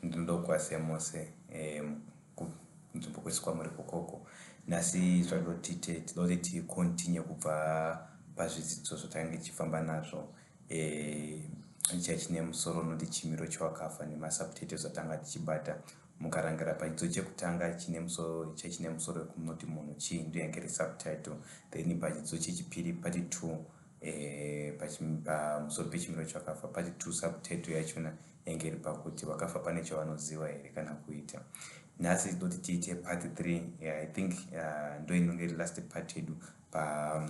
Ndinoda kukwazisai mose kunzvimbo kwese kwamuri kokoko. Nhasi zvatoda kuti tiite, tinoda kuti ticontinue kubva pazvidzidzo zvatange tichifamba nazvo chine musoro unoti chimiro chewakafa nemasubtitles atanga tichibata. Mukarangarira pachidzidzo chekutanga chine musoro chechine musoro unoti munhu chii, ndiyo yange iri subtitle. Then pachidzidzo chechipiri, part 2, pamusoro pechimiro chevakafa, part 2 subtitle yachona yange iri pakuti vakafa pane chavanoziva here kana kuita. Nhasi tinoti tiite part 3. Yeah, I think ndo inonge iri last part yedu pa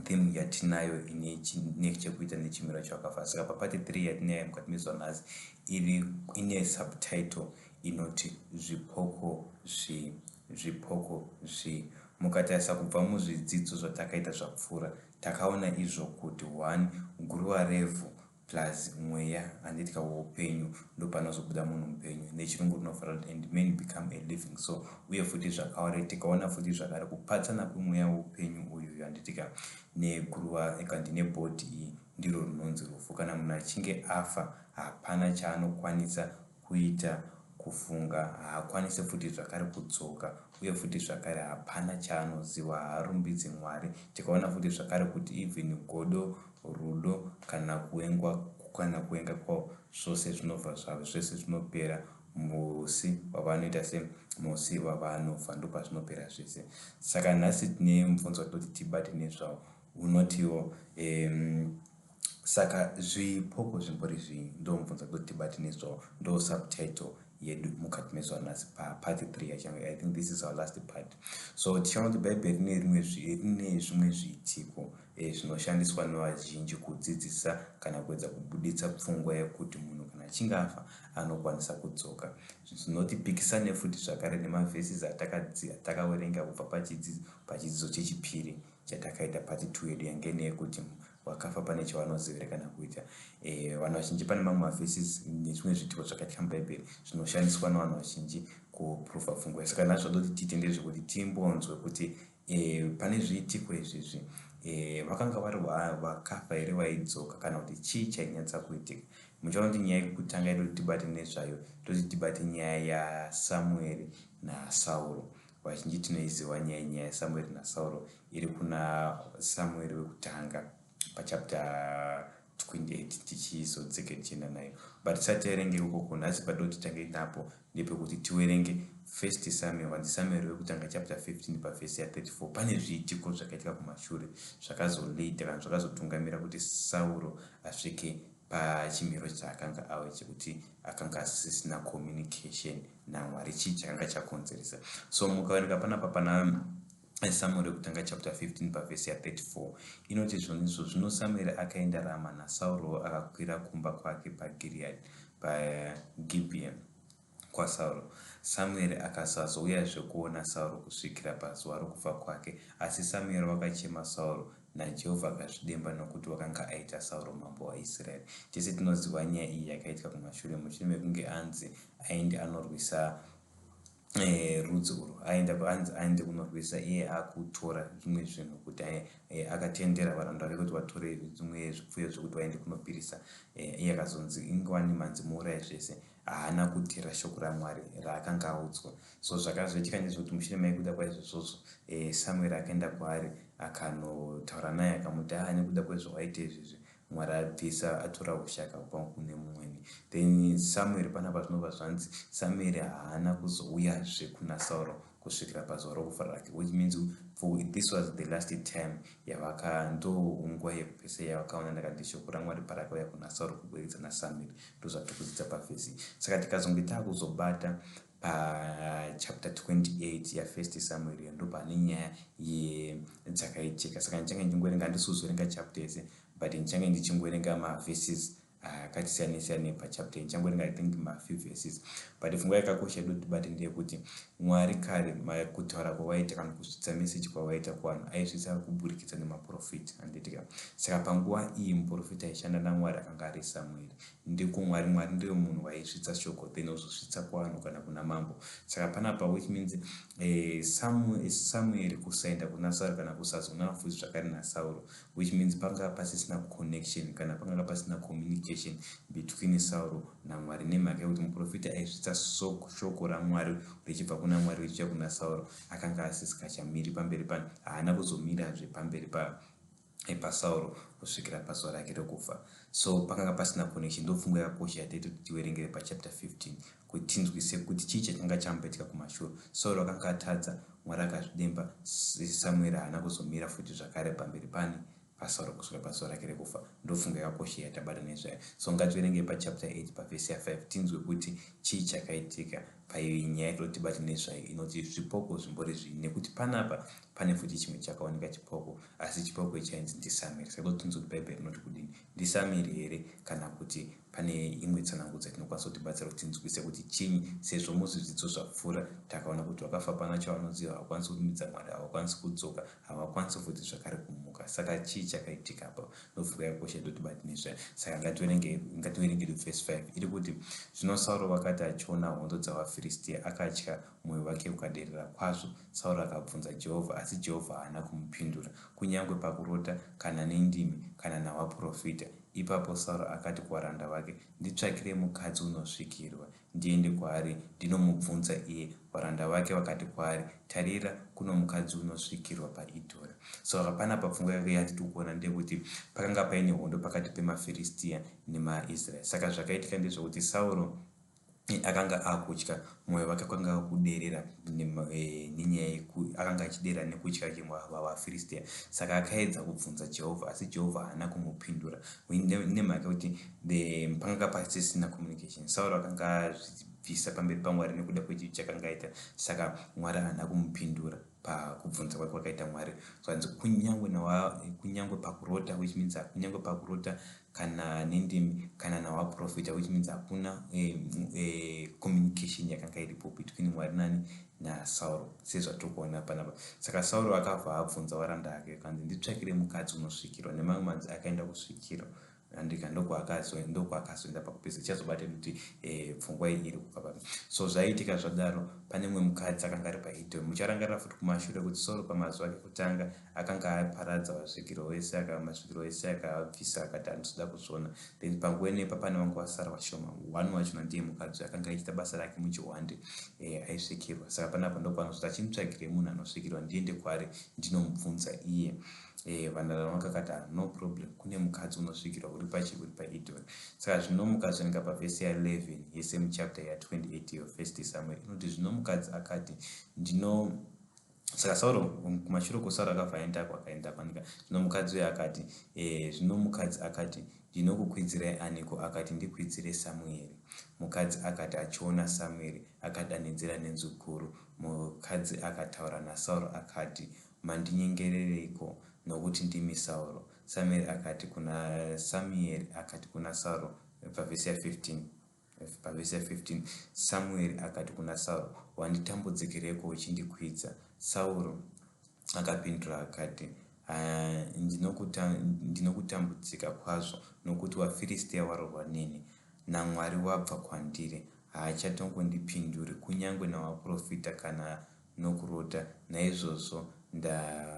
theme yatinayo ine chekuita nechimiro chevakafa. Saka papart 3 yatinayo mukati mezuva nhasi iri ine subtitle inoti zvipoko zvi zvipoko zvi. Mukatarisa kubva muzvidzidzo zvatakaita zvapfuura, takaona izvo kuti one, guruva revhu plus mweya, handiti, woupenyu, ndopanozobuda munhu mupenyu. Nechirungu rinofanira kuti "and man become a living soul". Uye futi zvakaore tikaona futi zvakare kupatsana kwemweya woupenyu uyu, handitika, neguruva kandi nebody iyi, ndiro runonzi rufu. Kana munhu achinge afa, hapana chaanokwanisa kuita, kufunga, haakwanisi futi zvakare kudzoka. Uye futi zvakare hapana chaanoziva, haarumbidzi Mwari. Tikaona futi zvakare kuti even godo, rudo kana kuengwa, kana kuenga kwavo, zvose zvinobva zvavo, zvese zvinopera musi wavanoita semusi wavanofa, ndopazvinopera zvese. Saka nhasi tine mubvunzo watinoti tibate nezvawo unotiwo saka zvipoko zvimbori zvii? Ndo mubvunzo watinoti tibate nezvawo, ndo subtitle yedu mukati mezuva nhasi papart 3 yacho. I think this is our last part. So tichaona kuti Bhaibheri rine zvimwe zviitiko zvinoshandiswa nevazhinji kudzidzisa kana kuedza kubuditsa pfungwa yekuti munhu kana achinge afa anokwanisa kudzoka. Zvinotipikisane futi zvakare nemaverses atakaverenga kubva pachidzidzo chechipiri chatakaita. Part 2 yedu yange neyekuti vakafa pane chavanoziva here kana kuita. Vanhu vazhinji, pane mamwe maverses nezvimwe zviitiko zvakaitika muBhaibheri zvinoshandiswa nevanhu vazhinji kuprova pfungwa. Saka nhasi zvada kuti tiite ndezvekuti timbonzwe kuti pane zviitiko izvizvi vakanga vari vakafa here vaidzoka, kana kuti chii chainyatsa kuitika. Muchaona kuti nyaya yekutanga yedu kuti tibate nezvayo, toti tibate nyaya yaSamueri naSauro. Vazhinji tinoiziva nyaya yaSamueri naSauro, iri kuna Samueri wekutanga pachapter 28. Tichizodzike tichienda nayo, but tisati taerenge ikoko, nhasi pada kuti titange napo ndepekuti tiwerenge First Samuel, vanzi Samuel wekutanga chapter 15 pavhesi ya34. Pane zviitiko zvakaitika kumashure zvakazoleada kana zvakazotungamira kuti Sauro asvike pachimiro chaakanga ave chekuti akanga asisina communication naMwari. Chii chakanga chakonzeresa? So mukaoneka panapa pana Samuel wekutanga chapter 15 pavhesi ya34, inoti zvonizvo: "Zvino Samueri akaenda Rama, naSauro akakwira kumba kwake paGiriyadhi, paGibhiya kwaSauro. Samueri akasazouyazve kuona Sauro kusvikira pazuva rokufa kwake. Asi Samueri wakachema Sauro, naJehovha akazvidemba nokuti wakanga aita Sauro mambo waIsraeri." Tese tinoziva nyaya iyi yakaitika kumashure mushure mekunge anzi aende anorwisa rudzi urwu. Aenda, anzi aende kunorwisa, iye akutora zvimwe zvinhu kuti akatendera varanda vake kuti vatore zvimwe zvipfuyo zvekuti vaende kunopirisa. Iye akazonzi ingowani manzi muuraye zvese. Haana kutera shoko raMwari raakanga audzwa. So zvakazoitika ndezvekuti mushure maikuda kwaizvozvozvo, Samueri akaenda kwaari akanotaura naye, akamuti, "Aa, nekuda kwezvawaita izvizvi, Mwari abvisa, atora ushe akakupa kune mumweni." Then Samueri panapa zvinobva zvanzi Samueri haana kuzouyazve kuna Sauro kusvikira pazuva rokufa rake, which means for this was the last time yavaka, ndo nguva yekupesa yavakaona. Ndakati shoko raMwari parakauya kuna Sauro kuburikidza naSamueri, ndozvatiri kudzidza pavhesi. Saka tikazonge taakuzobata pachapter 28 yaFirst Samuel, ndo pane nyaya yedzakaitika. Saka ndichange ndichingoverenga, handisi kuzoverenga chapter yese, but ndichange ndichingoverenga maverses akati siyane siyane pachapter. Ndichangoverenga, I think, mafew verses, but pfungwa yakakosha yedu tibate ndeyekuti Mwari kare kutaura kwavaita kana kusvitsa meseji kwavaita kuvanhu, aisvitsa kuburikidza nemaprofita, handitika? Saka panguva iyi muprofita aishanda naMwari akanga ari Samueri. Ndiko Mwari ndiye munhu waisvitsa shoko, then ozosvitsa kuvanhu kana kuna mambo. Saka panapa, which means Samueri kusaenda kuna Sauro kana kusazoonana futi zvakare naSauro, which means panga pasisina connection kana panganga pasina communication between Sauro naMwari. Nemhaka Nemhaka yekuti muprofita aisvitsa shoko raMwari richibva kuna Mwari richiuya kuna Sauro akanga asisikachamiri pamberi pa haana kuzomirazve pamberi pa paSauro kusvikira pazuva rake rekufa. So pakanga pasina connection. Ndopfungwa yakakosha yataita kuti tiverengere pachapter 15 kuti tinzwise kuti chii chakanga chamboitika kumashure. Sauro akanga atadza, Mwari akazvidemba, Samueri haana kuzomira futi zvakare pamberi pani paSauro kusvika pazuva rake rekufa. Ndopfungwa yakakosha yatabata nezvayo. So ngativerengei pachapter 8 pavhesi ya5 tinzwe kuti chii chakaitika painyaya yatotibata nezvayo inoti zvipoko zvimbori zvii, nekuti panapa pane futi chimwe chakaoneka chipoko, asi chipoko ichi chainzi ndiSamueri. Saka totinzwe kuti Bhaibheri rinoti kudini, ndiSamueri here kana kuti pane imwe tsanangudzo yatinokwanisa kutibatsira kuti tinzwise kuti chinyi, sezvo muzvidzidzo zvapfuura takaona kuti vakafa pana chavanoziva, havakwanisi kurumbidza Mwari, havakwanisi kudzoka, havakwanisi futi zvakare kumuka. Saka chii chakaitika apa? Ndopfungwa yakakosha yatotibata nezvayo. Saka ngativerenge vhesi 5 iri kuti, zvino Sauro wakati achiona hondo dzavaFiristia, akatya, mwoyo wake ukaderera kwazvo. Sauro akabvunza Jehovha, asi Jehovha haana kumupindura, kunyange pakurota kana nendimi kana navaprofita. Ipapo Sauro akati kuvaranda vake, nditsvakirei mukadzi unosvikirwa, ndiende kwaari, ndinomubvunza iye. Varanda vake vakati kwaari, tarira, kuno mukadzi unosvikirwa paIdhora. So panapa pfungwa yake yatiri kuona ndeyekuti pakanga paine hondo pakati pemaFiristia nemaIsraeri. Saka zvakaitika ndezvekuti Sauro akanga akutya, mwoyo wake kwanga kuderera nenyaya akanga achiderera nekutya vaFiristia. Saka akaedza kubvunza Jehovha, asi Jehovha haana kumupindura nemhaka yekuti pakanga pasisina communication. Sauro akanga azvibvisa pamberi paMwari nekuda kwechivi chakanga aita, saka Mwari haana kumupindura pakubvunza kwake kwakaita Mwari. Zvanzi kunyange pakurota, which means kunyange pakurota kana nendimi kana navaprofita, which means hakuna communication yakanga iripo between Mwari nani naSauro, sezvatiri kuona panapa. Saka Sauro akabva abvunza varanda ake kanzi, nditsvakire mukadzi unosvikirwa. Nemamwe manzi akaenda kusvikiro, andika ndokwaakazoenda pakupedzisa. Tichazobata kuti pfungwa iyi iri kubva papi. So zvaiitika zvadaro, pane mumwe mukadzi akanga ari paEdhomu. Mucharangarira futi kumashure kuti Sauro pamazuva ake kutanga akanga aparadza vasvikiro vese, masvikiro ese akabvisa, akati handisida kuzviona. Then panguva inepa pane vanga vasara vashoma. One wachona ndiye mukadzi akanga achiita basa rake muchihwande, aisvikirwa. Saka panapa ndokwanozoti achimutsvagire munhu anosvikirwa, ndiende kwaari ndinomubvunza iye. Vandarama vakakati, no problem, kune mukadzi unosvikirwa uri pachi uri paIdhori. Saka zvino mukazverenga pavhesi ya11 yesame chapter ya28 yefirst Samuel, inoti zvino mukadzi akati ndino. Saka Sauro kumashure kwoSauro akabva aendako, akaenda panika. Zvino mukadzi uyo akati, zvino mukadzi akati, ndinokukwidzirai aniko? Akati, ndikwidzire Samueri. Mukadzi akati achiona Samueri, akadanidzira nenzwi guru. Mukadzi akataura naSauro akati, mandinyengerereiko? Nokuti ndimi Sauro. Samueri akati kuna Sauro pavhesi ya15, pavhesi ya15, Samueri akati kuna Sauro, wanditambudzikireko uchindikwidza? Sauro akapindura akati, ndinokutambudzika kwazvo, nokuti vaFiristia varorwa neni, naMwari wabva kwandiri, haachatongondipinduri kunyange navaprofita kana nokurota. Naizvozvo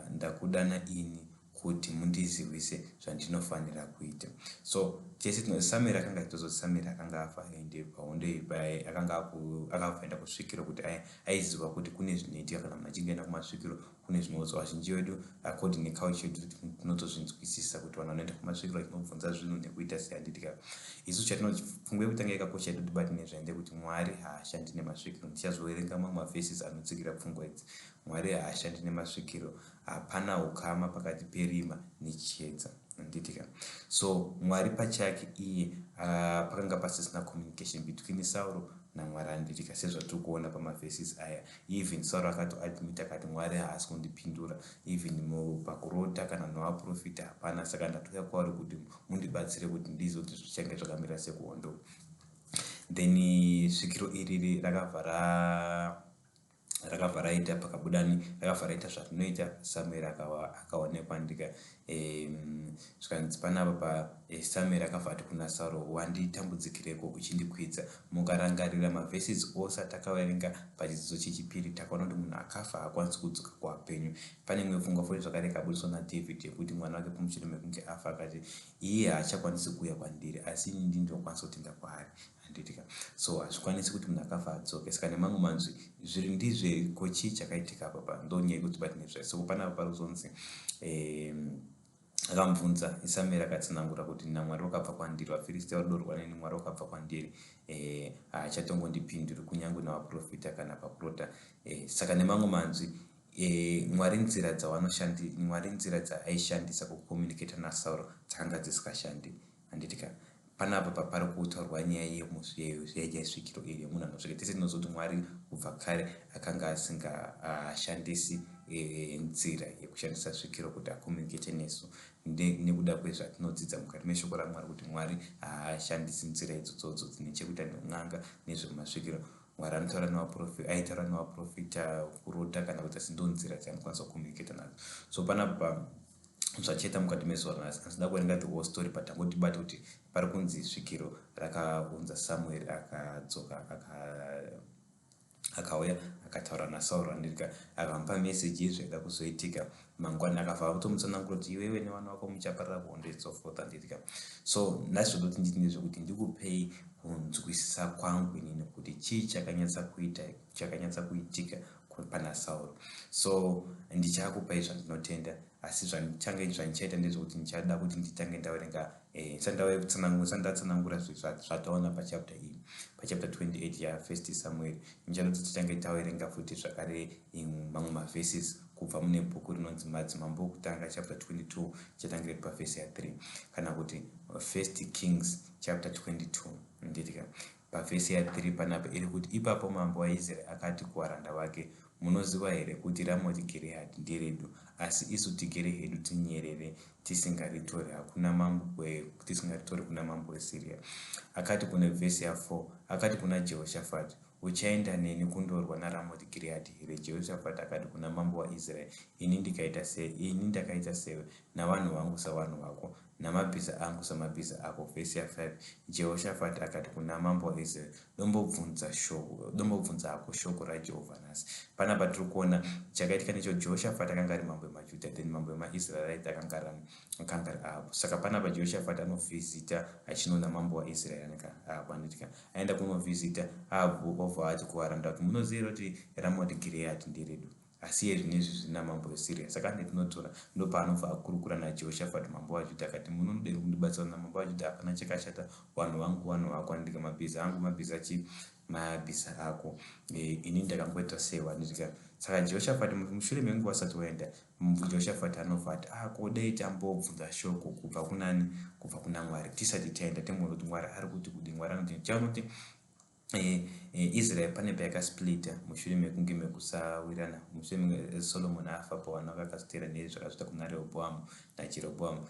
ndakudana ini kuti mundizivise zvandinofanira kuita. So tese Samueri akanga achitozoti Samueri akanga afa, ende pahondo iyi akanga akabva kusvikiro, kuti aiziva kuti kune zvinoitika kana munhu achinge aenda kumasvikiro, kune zvinoudzwa. Vazhinji vedu, according neculture yedu, tinotozvinzwisisa kuti vanhu vanoenda kumasvikiro vachinobvunza zvinhu nekuita sehanditika. Isu chatinoti pfungwa yekutanga yakakosha yatotibati nezvayo ndekuti Mwari haashandi nemasvikiro. Ndichazoverenga mamwe mavhesis anotsigira pfungwa idzi. Mwari haashandi nemasvikiro. Hapana ukama pakati perima nechiedza, handitika? So Mwari pachake iye, pakanga pasisina communication between Sauro naMwari, handitika, sezvatiri kuona pamavhesis aya. Even Sauro akatoadmit akati, Mwari haasi kundipindura, even pakurota kana navaprofita hapana. Saka ndatouya kwauri kuti mundibatsire kuti ndizive kuti zvichange zvakamira sekuhondo. Then svikiro iriri rakabva raita pakabudani, rakabva raita zvatinoita. Samueri akaonekwa ndika zvikanzi panapa pa Samueri akabva ati kuna Sauro, wanditambudzikireko uchindikwidza? Mukarangarira mavhesis ose atakaverenga pachidzidzo chechipiri, takaona kuti munhu akafa haakwanisi kudzoka kuvapenyu. Pane imwe pfungwa futi zvakare ikabudiswa naDavid yekuti mwana wake pamushure mekunge afa akati iye haachakwanisi kuuya kwandiri, asi ini ndinokwanisa kutenda kwaari. Handitika? So hazvikwanisi kuti munhu akafa adzoke. Saka nemamwe manzwi zviri ndizve ko chii chakaitika apa pa ndonyaya yekuti batine zvayo. So panapa pari kuzonzi akamubvunza Samueri akatsanangura kuti naMwari wakabva kwandiri, vaFiristia vari neni, Mwari wakabva kwandiri, haachatongondipinduri kunyange navaprofita kana pakurota. Saka nemamwe manzwi Mwari nzira dzawanoshandi Mwari nzira dzaaishandisa kucommunicata naSauro dzakanga dzisikashandi. Handitika? Panapa papari kutaurwa nyaya yesvikiro iri yemunhu anosvika. Tese tinoziva kuti Mwari kubva kare akanga asingashandisi nzira yekushandisa svikiro kuti acommunicate nesu, nekuda kwezvatinodzidza mukati meshoko raMwari kuti Mwari haashandisi nzira idzodzodzo dzine chekuita nen'anga nezvemasvikiro. Mwari anotaura nevaprofita, aitaura nevaprofita, kurota kana kuti, asi ndo nzira dzaanokwanisa kucommunicata nadzo. So panapa zvachaita mukati mezuva ranhasi, handisida kuverenga the whole story, but tangotibata kuti pari kunzi svikiro rakaunza Samueri, akadzoka, akauya akataura naSauro, andika akamupa meseji yezvaida kuzoitika mangwana. Akabva akutomutsanangura kuti iwewe nevana vako muchaparira kuhondo and so forth, anditika. So nhasi zvodoti nditi ndezvekuti ndikupei kunzwisisa kwangu inini kuti chii chakanyatsa kuita, chakanyatsa kuitika pana Sauro. So ndichakupai zvandinotenda, asi zvandichange zvandichaita ndezvekuti ndichada kuti nditange ndaverenga sandatsanangura zvataona pachapter iyi, pachapter 28 yaFirst Samuel. Ndichada kuti titange taverenga futi zvakare mamwe maverses kubva mune bhuku rinonzi Madzimambo Okutanga chapter 22, chatangire pavhesi ya3, kana kuti First Kings chapter 22, nditika pavhesi ya3 panapa iri kuti, "Ipapo mambo waIsraeri akati kuvaranda vake, 'Munoziva here kuti Ramoti Gireadhi nderedu? Asi isu tigere hedu tinyerere, tisingaritori hakuna mambo, tisingaritori kuna mambo weSiria.' Akati kune vhesi ya4, akati kuna Jehoshafati, 'Uchaenda neni kundorwa naRamoti Gireadhi here?' Jehoshafati akati kuna mambo waIsraeri, Ini ndakaita sewe, navanhu vangu savanhu vako, namabhiza angu samabhiza ako.' Vhesi ya5, Jehoshafati akati kuna mambo waIsraeri, 'Dombobvunza hako shoko raJehovha nhasi.' Panapa tiri kuona chakaitika necho, Jehoshafati akanga ari mambo wemaJudha, then mambo wemaIsraerite akanga ari Ahabhu. Saka panapa Jehoshafati anovhizita achinoona mambo waIsraeri Ahabhu, anoitika aenda kunovhizita Ahabhu, obva ati kuvaranda vake, 'Munoziva kuti Ramoti Gireadhi nderedu, asi iye zvinezvi zvina mambo weSiria, saka ane tinotora.' Ndopaanobva akurukura naJehoshafati mambo waJudha, akati, 'Munonoderi kundibatsira namambo waJudha? Hapana chakashata, vanhu vangu vanhu vako, andika mabhiza angu mabhiza chi mabhiza ako. Ini ndakangoita sewa,' andika. Saka Jehoshafati mushure menguva asati waenda, Jehoshafati anobva ati, "Ah, ko dai tambobvunza shoko kubva kunani, kubva kuna Mwari tisati taenda, timboona kuti Mwari ari kuti kudi." Mwari anoti, chaunoti Israel pane payakasplita mushure mekunge mekusawirana, mushure mekunge Solomon afa, pawana vakazotera nezvakazviita kuna Rehoboamu naJeroboamu,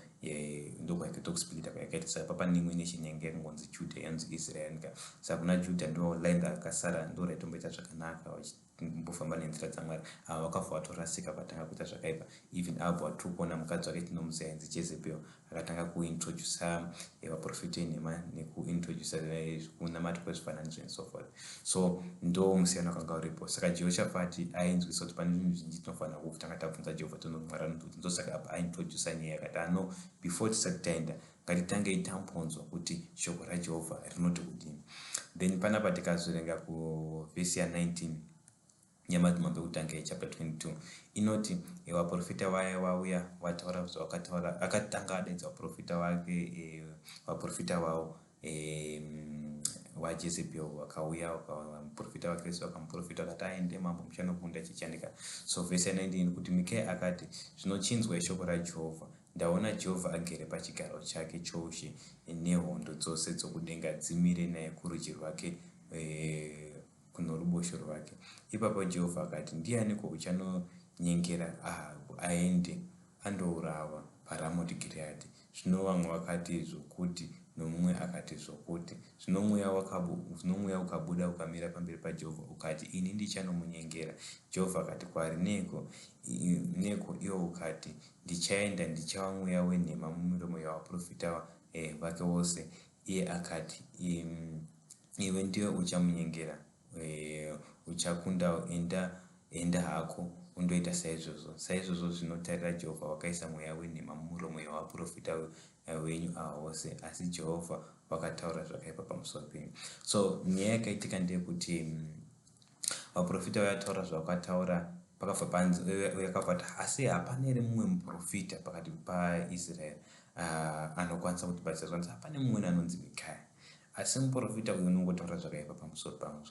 ndokwakaita kusplita kwayakaita. Saka papa neimwe nation yange yakangonzi Judah, yanzi Israel. Saka kuna Judah ndo line rakasara, ndo raitomboita zvakanaka, vachimbofamba nenzira dzaMwari. Ava vakabva vatorasika, vatanga kuita zvakaipa. Even avo vatiri kuona mukadzi wake tinomuziva ainzi Jezebel, akatanga kuintrodusa vaprofita enhema nekuintrodusa kunamata kwezvifananidzo and so forth. So ndo musiyano wakanga uripo. Saka Jehoshafati ainzwisa kuti pane zvinhu zvinji tinofanira kutanga tabvunza Jehovha, tonomwari anoti. Ndosaka apa aintrodusa nyaya, akati, "Ano, before tisati taenda, ngatitangei tambonzwa kuti shoko raJehovha rinoti kudini." Then panapa tikazoverenga kuvhesi ya19 yaMadzimambo Ekutanga yechapter 22, inoti vaprofita vaya vauya vataura zvavakataura. Akatanga adaidza vaprofita vake, vaprofita vavo vaJezebel vakauya, muprofita waKristu vakamuprofita, vakati, "Aende mambo, muchanokunda chichandika." So vhesi ya19 kuti, Mikaya akati, "Zvinochinzwa shoko raJehovha. Ndaona Jehovha agere pachigaro chake choushe, nehondo dzose dzokudenga dzimire naye kurudyi rwake kunoruboshwe rwake. Ipapo Jehovha akati, 'Ndianiko uchanonyengera Ahabhu aende andourawa paRamoti Gireadhi?' Zvino vamwe vakati zvokuti, nomumwe akati zvokuti. Zvino mweya ukabuda ukamira pamberi paJehovha ukati, 'Ini ndichanomunyengera.' Jehovha akati kwaari, 'Neko iwo ukati, 'Ndichaenda, ndichava mweya wenhema mumiromo yavaprofita vake vose.' Iye akati, 'Iwe ndiwe uchamunyengera, uchakunda. Enda." Enda hako undoita saizvozvo. Saizvozvo zvinotarira Jehovha wakaisa mweya wenhema mumuromo yavaprofita wenyu ava vose, asi Jehovha wakataura zvakaipa pamusoro penyu. So nyaya yakaitika ndeyekuti vaprofita vayataura zvavakataura, pakabva panzi yakabva kuti, asi hapana here mumwe muprofita pakati paIsraeri anokwanisa kutibatsira? Zvanzi hapane mumweni anonzi Mikaya, asi muprofita uyu unongotaura zvakaipa pamusoro pangu.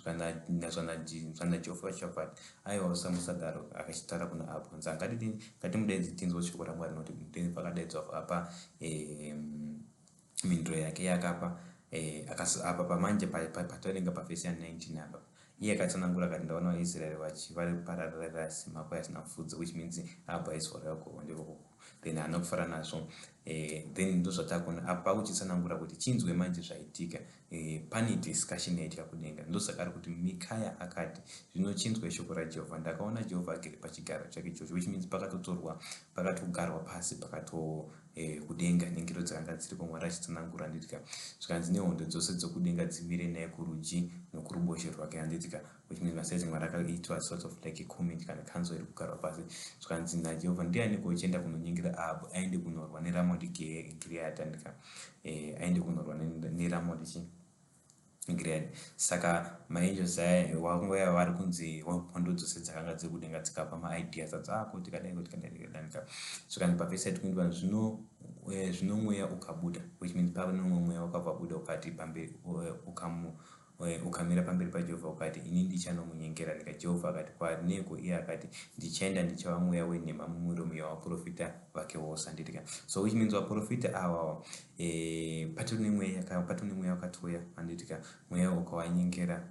ZvanaJehovha vachabva ati, aiwa, usamusadaro. Akachitaura kuna Apo nzi angatidini, ngatimudaidze tinzwe shoko raMwari rinoti. Then pakadaidzwa apa, mhinduro yake yakapa apa pamanje pataverenga pavhesi ya19 apa, iye akatsanangura akati, ndaona vaIsraeri vari kupararira semakwai asina mufudzi, which means Ahabhu aizoreva kuhondo ikoko. Then haana kufara nazvo. Then ndozvatakuona apa pakuchitsanangura kuti chinzwe manje zvaitika. Pane discussion yaitika kudenga. Ndosaka ari kuti Mikaya akati, zvino chinzwe shoko raJehovha. Ndakaona Jehovha agere pachigaro chake ichocho, which means pakatotorwa, pakatogarwa pasi, pakato kudenga nengero dzakanga dziriko, Mwari achitsanangura, handitika? Zvikanzi nehondo dzose dzokudenga dzimire naye kurudyi nokuruboshe rwake, handitika? Which means masaiti Mwari akaitwa sort of like a comment kana council iri kugarwa pasi. Zvikanzi naJehovha, ndianiko uchienda kunonyengera Ahabhu aende kunorwa neRamoti Gireadhi, handika? Aende kunorwa neRamoti chi Gilead. Saka maangels aya wangoya vari kunzi hondo dzose dzakanga dziri kudenga dzikapa maideas adzo, ako tikadai, tikadai, tikadai. Zvikanzi pavhesi ya21, zvino mweya ukabuda, which means pava nemumwe mweya wakabva buda, ukati pamberi ukamira pamberi paJehovha, ukati, ini ndichanomunyengera ndika. Jehovha akati kwaari, neko? Iye akati, ndichaenda, ndichava mweya wenhema mumuromo yavaprofita vake vose, handitika? So which means vaprofita awawa, patori nemweya wakatouya, handitika? Mweya ukawanyengera,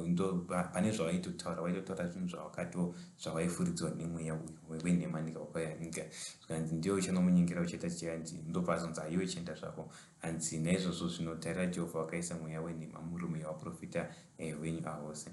ndo pane zvavaitotaura, vaitotaura zvinhu zvavakato zvavaifuridzwa nemweya uyu wenhema ndika wakauya nyika. Zvikanzi ndiyo uchanomunyengera, uchaita chianzi. Ndopazonzi, haiwe, chienda zvako. Hanzi naizvozvo zvinotarira Jehovha wakaisa mweya wenhema muromo yavaprofita wenyu avo vose.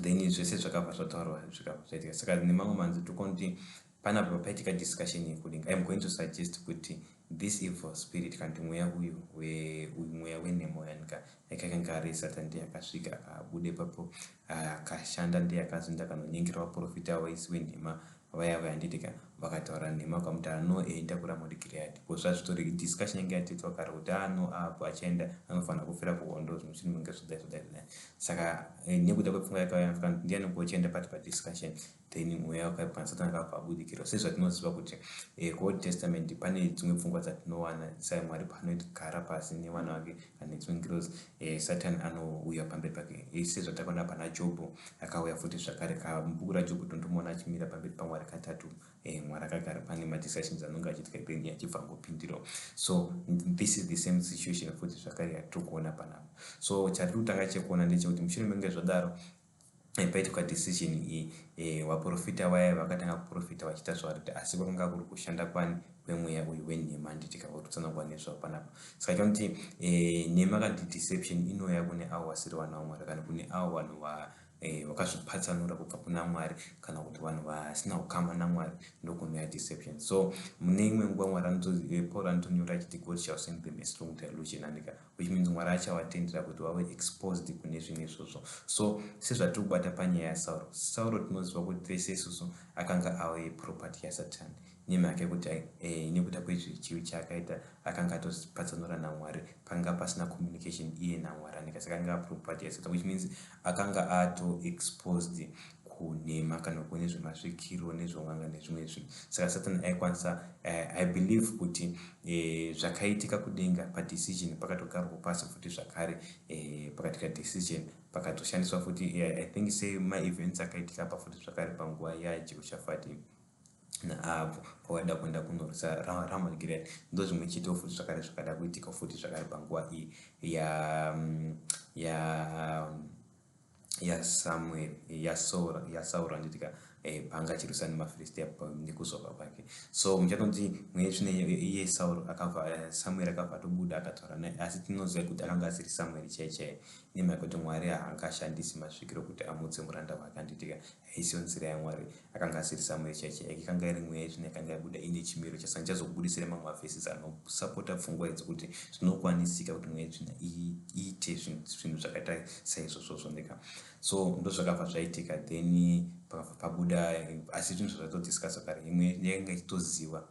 Then zvese zvakabva zvataurwa, zvikabva zvaitika. Saka nemamwe manzwi tikuona kuti panapa paitika discussion yekudenga. I am going to suggest kuti this evil spirit, kana kuti mweya uyu, uyu mweya wenhema yanika yakakanga ari Satani, ndiye akasvika abude papo, akashanda, ndiye akazoenda akanonyengera vaprofita vaisi wenhema vaya vaya, handitika? Vakataura nhema, vakamuti ano enda kuRamoti Gireadhi, because zvazvitori discussion yange yatoitwa kare kuti ano apo achaenda anofanira kufira kuhondo, zvinhu zvinenge zvodai zvodai zvodai. Saka nekuda kwepfungwa yakauya, ndiani kuchienda pati padiscussion, then mweya wakaipa, Satani akabva abudikira. Sezvatinoziva kuti kuOld Testament pane dzimwe pfungwa dzatinowana, saMwari paanogara pasi nevana vake kana nedzimwe ngirozi, Satani anouya pamberi pake, sezvatakaona pana Jobho. Akauya futi zvakare mubhuku raJobho, tondomuona achimira pamberi paMwari katatu. Mwari akagara, pane madiscussions anonge achiitika, then achibva angopindirawo. So this is the same situation futi zvakare yatiri kuona panapa. So chatiri kutanga chekuona ndechekuti mushure menge zvadaro, paiitwa decision iyi, vaprofita vaya vakatanga kuprofita vachiita zvavari, asi kwakanga kuri kushanda kwani? Kwemweya uyu wenhema, handitika? Uri kutsanangura nezvavo panapa. Saka chakuti nhema kana kuti deception inouya kune avo vasiri vana vaMwari, kana kune avo vanhu vakazvipatsanura kubva kuna Mwari, kana kuti vanhu vasina ukama naMwari, ndokunouya deception. So mune imwe nguva Mwari, Paul anotonyora achiti, God shall send them a strong delusion, andika? Which means Mwari achavatendera kuti vave exposed kune zvinhu izvozvo. So sezvatiri kubata panyaya yaSauro, Sauro tinoziva kuti tese isusu akanga ave property yaSatani, nemhaka yekuti nekuda kwezvichivi chaakaita akanga atozvipatsanura naMwari, panga pasina communication iye naMwari, andika? Saka anga property yaSatan, which means akanga ato exposed kunhema kana kune zvemasvikiro nezvon'anga nezvimwe zvinhu. Saka Satan aikwanisa, I believe kuti zvakaitika kudenga padecision, pakatogarwa pasi futi zvakare, pakatika decision, pakatoshandiswa futi, I think semaevents akaitika pa futi zvakare panguva yaJehoshafati naAhabhu, pavaida kuenda kunorwisa Ramot Gilead. Ndo zvimwe chetewo futi zvakare zvakada kuitika futi zvakare panguva iyi ya yaSamuel, yaSauro, handitika? Paanga achirwisa nemaFiristia nekuzoka kwake. So muchatonzi mweya tsvine iye Sauro akabva, Samueri akabva atobuda akataura naye, asi tinoziva kuti akanga asiri Samueri chai chai, nemhaka yekuti Mwari haangashandisi masvikiro kuti amutse muranda wake, handitika? Haisiyo nzira yaMwari. Akanga asiri Samueri chai chai, yakanga iri mweya tsvine yakanga yabuda ine chimiro chasa. Ndichazokubudisira mamwe mavhesisi anosapota pfungwa idzi kuti zvinokwanisika kuti mweya tsvina iite zvinhu zvakaita saizvozvozvo ndika. So ndozvakabva zvaitika, then pakabva pabuda, asi zvinhu zvazvatodiscussa kare, imwe yanga ichitoziva,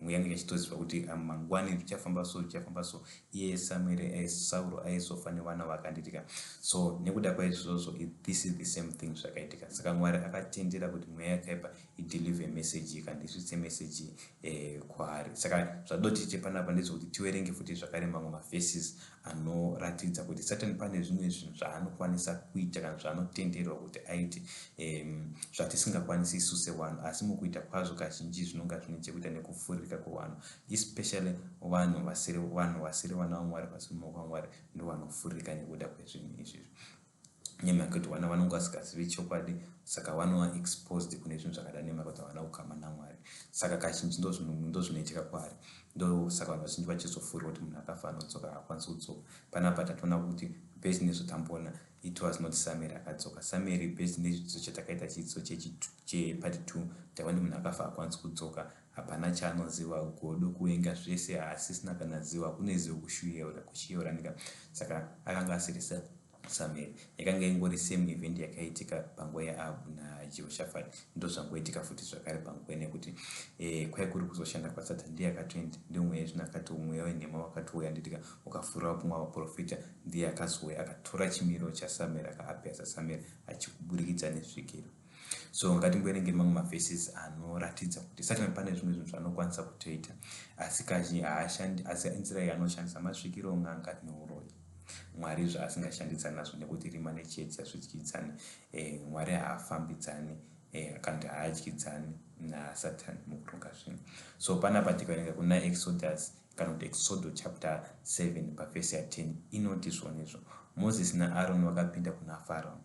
imwe yanga ichitoziva kuti mangwani zvichafamba so, zvichafamba so. Iye Samueri, Sauro aizofa nevana vakanditika. So nekuda kwaizvozvo, this is the same thing zvakaitika. Saka Mwari akatendera kuti mweya yakaipa ideliver message, ikandisvitse message kwaari. Saka zvadoti chepanapa ndezvekuti tiverenge futi zvakare mamwe maverses anoratidza kuti Satani pane zvimwe zvinhu zvaanokwanisa kuita kana zvaanotenderwa kuti aite, zvatisingakwanisi isu sevanhu. Asi mukuita kwazvo, kazhinji zvinonga zvine chekuita nekufuririka kwevanhu, especially vanhu vasiri vana vaMwari, vasiri mumaoko aMwari, ndo vanofuririka nekuda kwezvinhu izvizvi, nemhaka yekuti vana vanonge vasingazivi chokwadi. Saka vanova exposed kune zvinhu zvakada nemhaka kuti havana kukama naMwari. Saka kazhinji ndo zvinoitika kwaari. Ndosaka vanhu vazhinji vachizofurirwa kuti munhu akafa anodzoka. Haakwanisi kudzoka. Panapa tatoona kuti based nezvatamboona, it was not Samuel akadzoka. Samuel, based nezvidzidzo chatakaita, chidzidzo chepart 2, taona munhu akafa haakwanisi kudzoka. Hapana chaanoziva, godo, kuenga, zvese haasisina kana ziva, kune zivo kushiyeuranika. Saka akanga asiri Samuel. Yakanga ingori same event yakaitika panguva yaAhabhu naJehoshafati. Ndo zvangoitika futi zvakare panguva, nekuti kwai kuri kuzoshanda kwaSatani. Ndiye akatoenda, ndomweya zvino akati mweya wenhema wakatouya, nditika ukafurira kumwe vaprofita. Ndiye akazouya akatora chimiro chaSamuel, akaappear saSamuel achikuburikidza nesvikiro. So ngatimboerenge mamwe maverses anoratidza kuti Satani pane zvimwe zvinhu zvaanokwanisa kutoita, asi kazhinji haashandi, asi nzira yaanoshandisa masvikiro, n'anga neuroyi. Mwari zvaasingashandidzani nazvo, nekuti rima nechiedza zvidyidzani. Mwari haafambidzani kana kuti haadyidzani naSatani mukuronga zvinhu. So panapa tikaverenga kuna Exodus, kana kuti Exodo chapter 7 pavhesi ya10, inoti zvonizvo: "Mozisi naAroni vakapinda kuna Farao,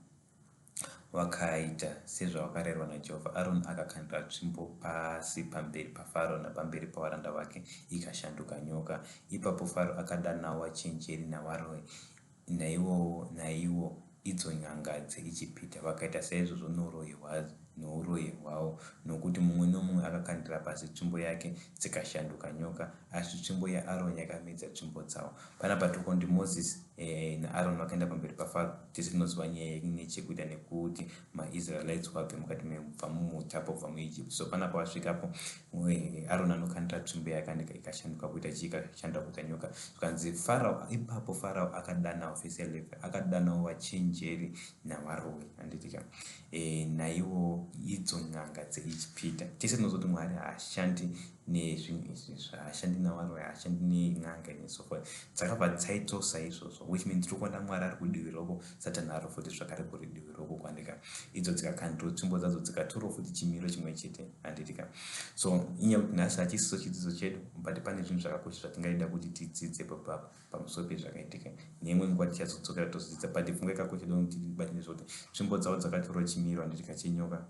vakaita sezvavakarayirwa naJehovha. Aroni akakandira tsvimbo pasi pamberi paFarao napamberi pavaranda vake, ikashanduka nyoka. Ipapo Farao akadanawo vachenjeri navaroi, naivowo naivo idzo n'anga dzeIjipita, vakaita saizvozvo nouroyi hwavo, nokuti mumwe nomumwe akakandira pasi tsvimbo yake, dzikashanduka nyoka. Asi tsvimbo yaAroni yakamedza tsvimbo dzavo." Panapa tiri kuona kuti Mozisi naAroni vakaenda pamberi paFaro. Tese tinoziva nyaya ine chekuita nekuti maIsraelites vabve mukati mebva mumutapo, kubva muEgypt. So panapa vasvikapo, Aroni anokandira tsvimbo yake, ikashanduka kuita chii? Ikashanduka kuita nyoka. Zvikanzi Farao, ipapo Farao akadanawo, vhesi ya11, akadanawo vachenjeri navaroi, handitika, naivo idzo n'anga dzeIjipita. Tese tinozoti Mwari haashandi nezvinhu izvi, haashandi navaroi, haashandi nen'anga neso forth. Dzakabva dzaitawo saizvozvo, which means tiri kuona Mwari ari kudivi roko, Satani ari futi zvakare kuri divi roko kwandika. Idzo dzikakandirawo tsvimbo dzadzo, dzikatorawo futi chimiro chimwe chete, handitika. So inyaya kuti nhasi hachisiso chidzidzo chedu, but pane zvinhu zvakakosha zvatingaida kuti tidzidze pamusoro pezvakaitika. Neimwe nguva tichazodzokera tozodzidza, but pfungwa yakakosha tibate nezvekuti tsvimbo dzavo dzakatorwa chimiro, handitika, chenyoka,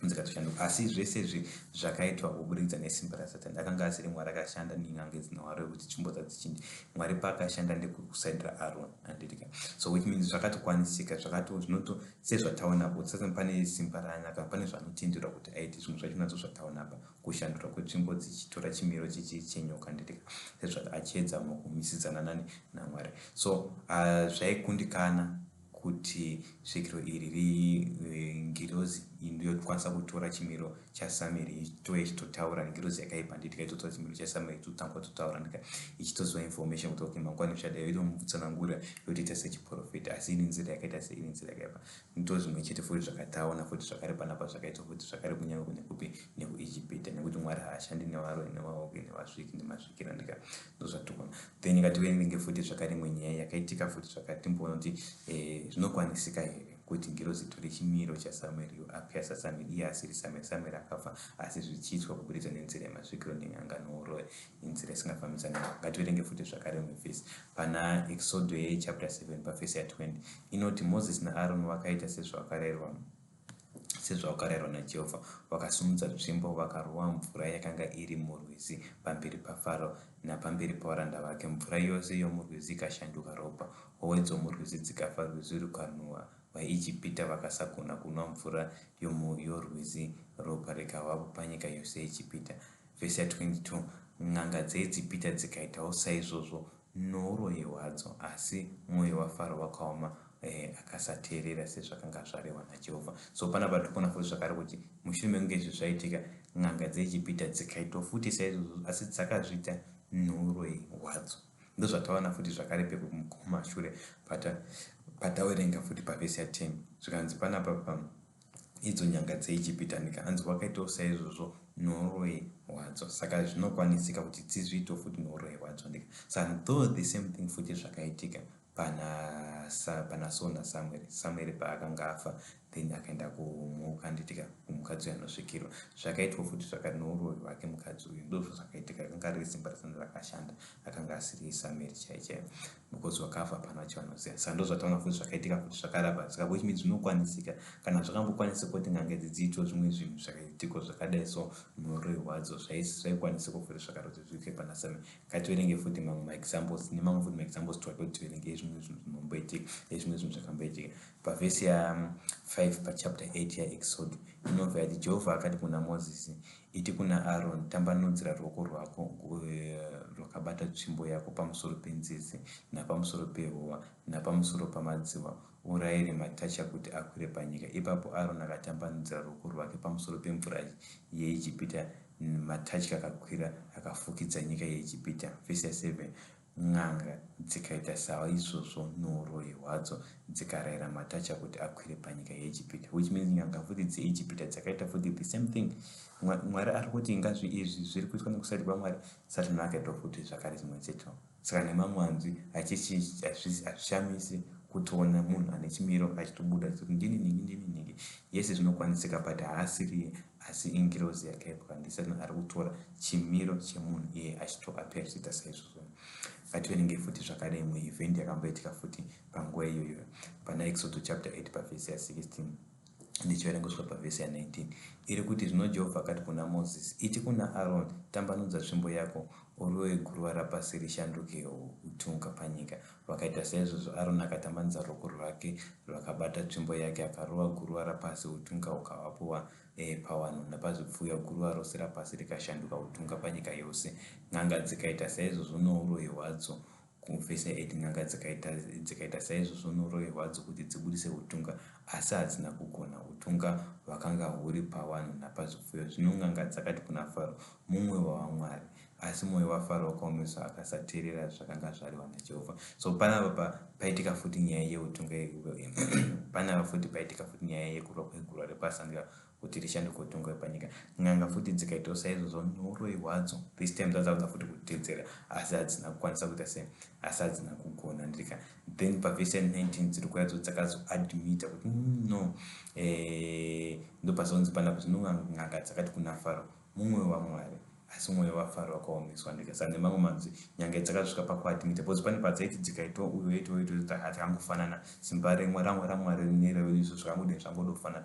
dzikatoshanduka. Asi zvese izvi zvakaitwa kuburikidza nesimba raSatani. Akanga asiri Mwari akashanda nen'anga dzinowaro kuti tsvimbo dzadzichinji. Mwari paakashanda ndekusaidira Aron, handitika. So which means zvakatokwanisika, zvakato zvinoto sezvataona kuti Satani pane simba raanaka, pane zvaanotenderwa kuti aite. Zvimwe zvacho nadzo zvataona pa kushandurwa kwetsvimbo dzichitora chimiro chenyoka, handitika, sezvati achiedza mukumisidzana nani? NaMwari. So zvaikundikana kuti svikiro iri, ngirozi ndiyokwanisa kutora chimiro chaSamueri, itouya ichitotaura. Ngirozi yakaipa, nditika, itotora chimiro chaSamueri, itotanga kutotaura, ndika ichitoziva information kuti okay, mangwani zvichadai, itomutsanangurira, yotoita sechiprofita, asi iri nzira yakaita seiri nzira yakaipa. Ndo zvimwe chete futi zvakataona futi zvakare panapa, zvakaitwa futi zvakare kunyange nekupi? NekuIjipita, nekuti Mwari haashandi nevaroi, nevaoki, nevasviki, nemasvikira, ndika. Ndozvatikuona. Then ngativerenge futi zvakare imwe nyaya yakaitika futi zvakare, timboona kuti zvinokwanisika here kuti ngirozi itore chimiro chaSamueri, yoappear saSamueri, iye asiri Samueri, Samueri akafa, asi zvichiitwa kuburikidza nenzira yemasvikiro nen'anga nouroi, inzira isingafambidzani. Ngativerenge futi zvakare imwe vhesi pana Exodo yechapter 7 pavhesi ya20, inoti: "Mozisi naAroni vakaita sezvavakarayirwa naJehovha. Vakasimudza tsvimbo, vakarova mvura yakanga iri murwizi pamberi paFarao napamberi pavaranda vake. Mvura yose yomurwizi ikashanduka ropa, hove dzomurwizi dzikafa, rwizi rukanhuhwa. VaIjipita vakasagona kunwa mvura yorwizi, ropa rikavapo panyika yose yeIjipita." Vhesi ya22: "N'anga dzeIjipita dzikaitawo saizvozvo nouroyi hwadzo, asi mwoyo waFaro wakaoma. Akasateerera sezvakanga zvarehwa naJehovha. So panapa tiri kuona futi zvakare kuti mushure mekunge izvi zvaitika, n'anga dzeIjipita dzikaitwa futi saizvozvo, asi dzakazviita nouroyi hwadzo. Ndozvataona futi zvakare pekumashure patawerenga futi pavhesi ya10, zvikanzi panapa pa idzo nyanga dzeIjipita ndika hanzi wakaitawo saizvozvo nouroyi hwadzo. Saka zvinokwanisika kuti dzizviitewo futi nouroyi hwadzo ndika. Saka though the same thing futi zvakaitika pana Saul naSamueri. Samueri paakanga afa, then akaenda kumhuka, handitika, kumukadzi uyu anosvikirwa. Zvakaitwa futi zvakare nouroyi hwake mukadzi uyu. Ndozvo zvakaitika, akanga riri simba rasana rakashanda, akanga asiri Samueri chai chaiyo, because wakafa hapana chavanoziva. Saka ndozvataona futi zvakaitika futi zvakarapa. Saka which means zvinokwanisika, kana zvakambokwanisika kuti n'anga idzi dziitewo zvimwe zvinhu zvakaitiko zvakadai so nouroyi hwadzo, zvaikwanisika futi zvakare kuti zviitwe pana Samueri. Ngativerenge futi mamwe maexamples, nemamwe futi maexamples twake kuti tiverenge zvimwe zvinhu zvinomboitika, ezvimwe zvinhu zvakamboitika. Pavhesi ya5 pachapter 8 yaExodo inobva yati, Jehovha akati kuna Mozisi, "Iti kuna Aroni, tambanudzira ruoko rwako rwakabata tsvimbo yako pamusoro penzizi napamusoro pehova napamusoro pamadziwa, urayire matatya kuti akwire panyika." Ipapo Aroni akatambanudzira ruoko rwake pamusoro pemvura yeIjipita, matatya akakwira akafukidza nyika yeIjipita. Vhesi ya7, n'anga dzikaita saizvozvo nouroyi hwadzo, dzikarayira matatya kuti akwire panyika yeIjipita. Which means n'anga futi dzeIjipita dzakaita futi the same thing. Mwari ari kuti ngazvi izvi zviri kuitwa nekusati kwaMwari, Satani akaitwa futi zvakare zvimwe chetewo. Saka nemamwe hazvishamisi kutoona munhu ane chimiro achitobuda achiti, "Ndini nhingi, ndini nhingi." Yese zvinokwanisika, but haasiriye, asi ingirozi yakaipa, ndisatani ari kutora chimiro chemunhu iye achitoappear achiita saizvozvo. Ngativerenge futi zvakare imwe event yakamboitika futi panguva iyoyo pana Exodus chapter 8 pavhesi ya16, ndichiverenga kusvika pavhesi ya19. Iri kuti, zvino Jehovha akati kuna Mozisi, "Iti kuna Aroni, tambanudza tsvimbo yako urove guruva rapasi, rishanduke utunga panyika." Vakaita saizvozvo. Aroni akatambanudza ruoko rwake rwakabata tsvimbo yake, akarova guruva rapasi, utunga hukavapo pavanhu napazvipfuyo, guruva rose rapasi rikashanduka utunga panyika yose. N'anga dzikaita saizvozvo nouroyi hwadzo. Kuvhesi 8, n'anga dzikaita saizvozvo nouroyi hwadzo kuti dzibudise utunga, asi hadzina kugona. Utunga hwakanga huri pavanhu napazvipfuyo. Zvino n'anga dzakati kuna Faro, "Mumwe wavamwari." Asi mwoyo waFaro wakaomeswa, akasateerera zvakanga zvarehwa naJehovha. So panapa paitika futi nyaya yeutunga, panapa futi paitika futi nyaya yekurwa kwegurwa repasi kuti rishanduke utunga hwepanyika. N'anga futi dzikaitawo saizvozvo nouroyi hwadzo. This time dzadzakuda futi kutedzera, asi hadzina kukwanisa kuita sei, asi hadzina kugona ndika. Then pavhesi ya19 dziri kuyadzo dzakazoadmita kuti no. Ndopazonzi panapa, zvino n'anga dzakati kuna Faro, "Mumwe wamwari." Asi mwoyo waFaro wakaomeswa ndika. Saka nemamwe manzwi, nyange dzakasvika pakuadmita, because pane padzaiti dzikaitwa uyo oitwa oitwa, takangofanana, simba rimwe raMwari nereizvo zvakangodii, zvangodofana,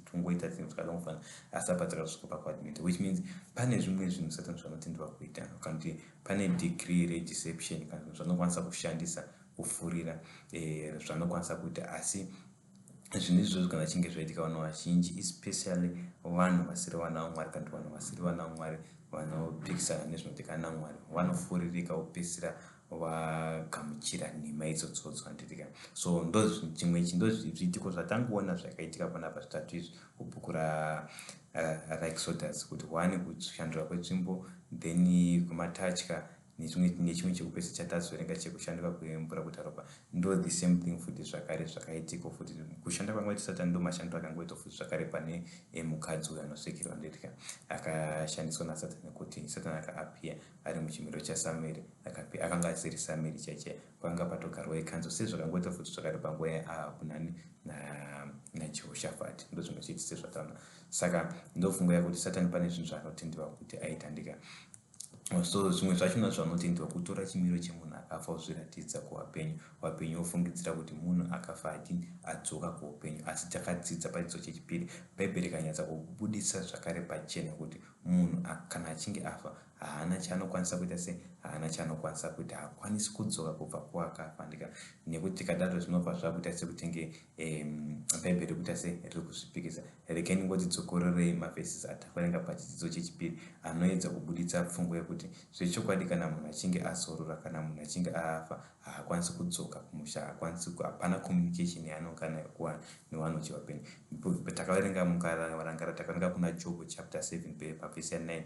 tungoita zvinhu zvakadongofana. Asi apa dzakasvika pakuadmita, which means pane zvimwe zvinhu Satani zvanotenderwa kuita, kana kuti pane degree redeception kana zvinhu zvanokwanisa kushandisa kufurira, zvanokwanisa kuita. Asi zvinhu izvozvo kana chinge zvaitika, vanhu vazhinji, especially vanhu vasiri vana vaMwari, kana kuti vanhu vasiri vana vaMwari vanopikisana nezvinodikana naMwari, vanofuririka vopedzisira vagamuchira nhema idzodzodzo, handitika? So ndo chimwe ichi ndo zviitiko zvatangoona zvakaitika panapa zvitatu izvi kubhuku raExodus, kuti one, kushandura kwetsvimbo, then kumatatya, nechimwe chekupesa chatazoverenga chekushanduka kwemvura kuita ropa. Ndo the same thing futi zvakare zvakaitika futi kushanda kwangoita Satani, ndo mashandiro akangoita futi zvakare pane mukadzi uyo anosvikirwa, ndetika, akashandiswa naSatani, kuti Satani akaappear ari muchimiro chaSamueri, akanga asiri Samueri chaichai, pakanga patogarwa ikanzo, sezvakangoita futi zvakare panguva yaAhabhu nani naJehoshafati. Ndo zvimwe chete sezvataona. Saka ndofunga yakuti Satani pane zvinhu zvaanotenderwa kuti aitandika. So zvimwe zvachona zvanotenderwa, kutora chimiro chemunhu akafa uzviratidza kuvapenyu, vapenyu vofungidzira kuti munhu akafa adini, adzoka kuupenyu. Asi takadzidza pachidzidzo chechipiri, Bhaibheri rikanyatsa kubudisa zvakare pachena kuti munhu kana achinge afa. Haana chaanokwanisa kuita se haana chaanokwanisa kuita, haakwanisi kudzoka kubva kuwakafa ndika nekuti tikadaro zvinobva zvakuita sekutenge Bhaibheri rikuita se riri kuzvipikisa. Regai ndingoti dzokororei mavhesisi atakaverenga pachidzidzo chechipiri anoedza kubuditsa pfungwa yekuti zvechokwadi kana munhu achinge azorora, kana munhu achinge afa, haakwanisi kudzoka kumusha, haakwanisi, hapana communication yaanonga nayo kuwana nevanhu vachivapenyu. Takaverenga, mukarangara, takaverenga kuna Jobho chapter 7 pavhesi ya9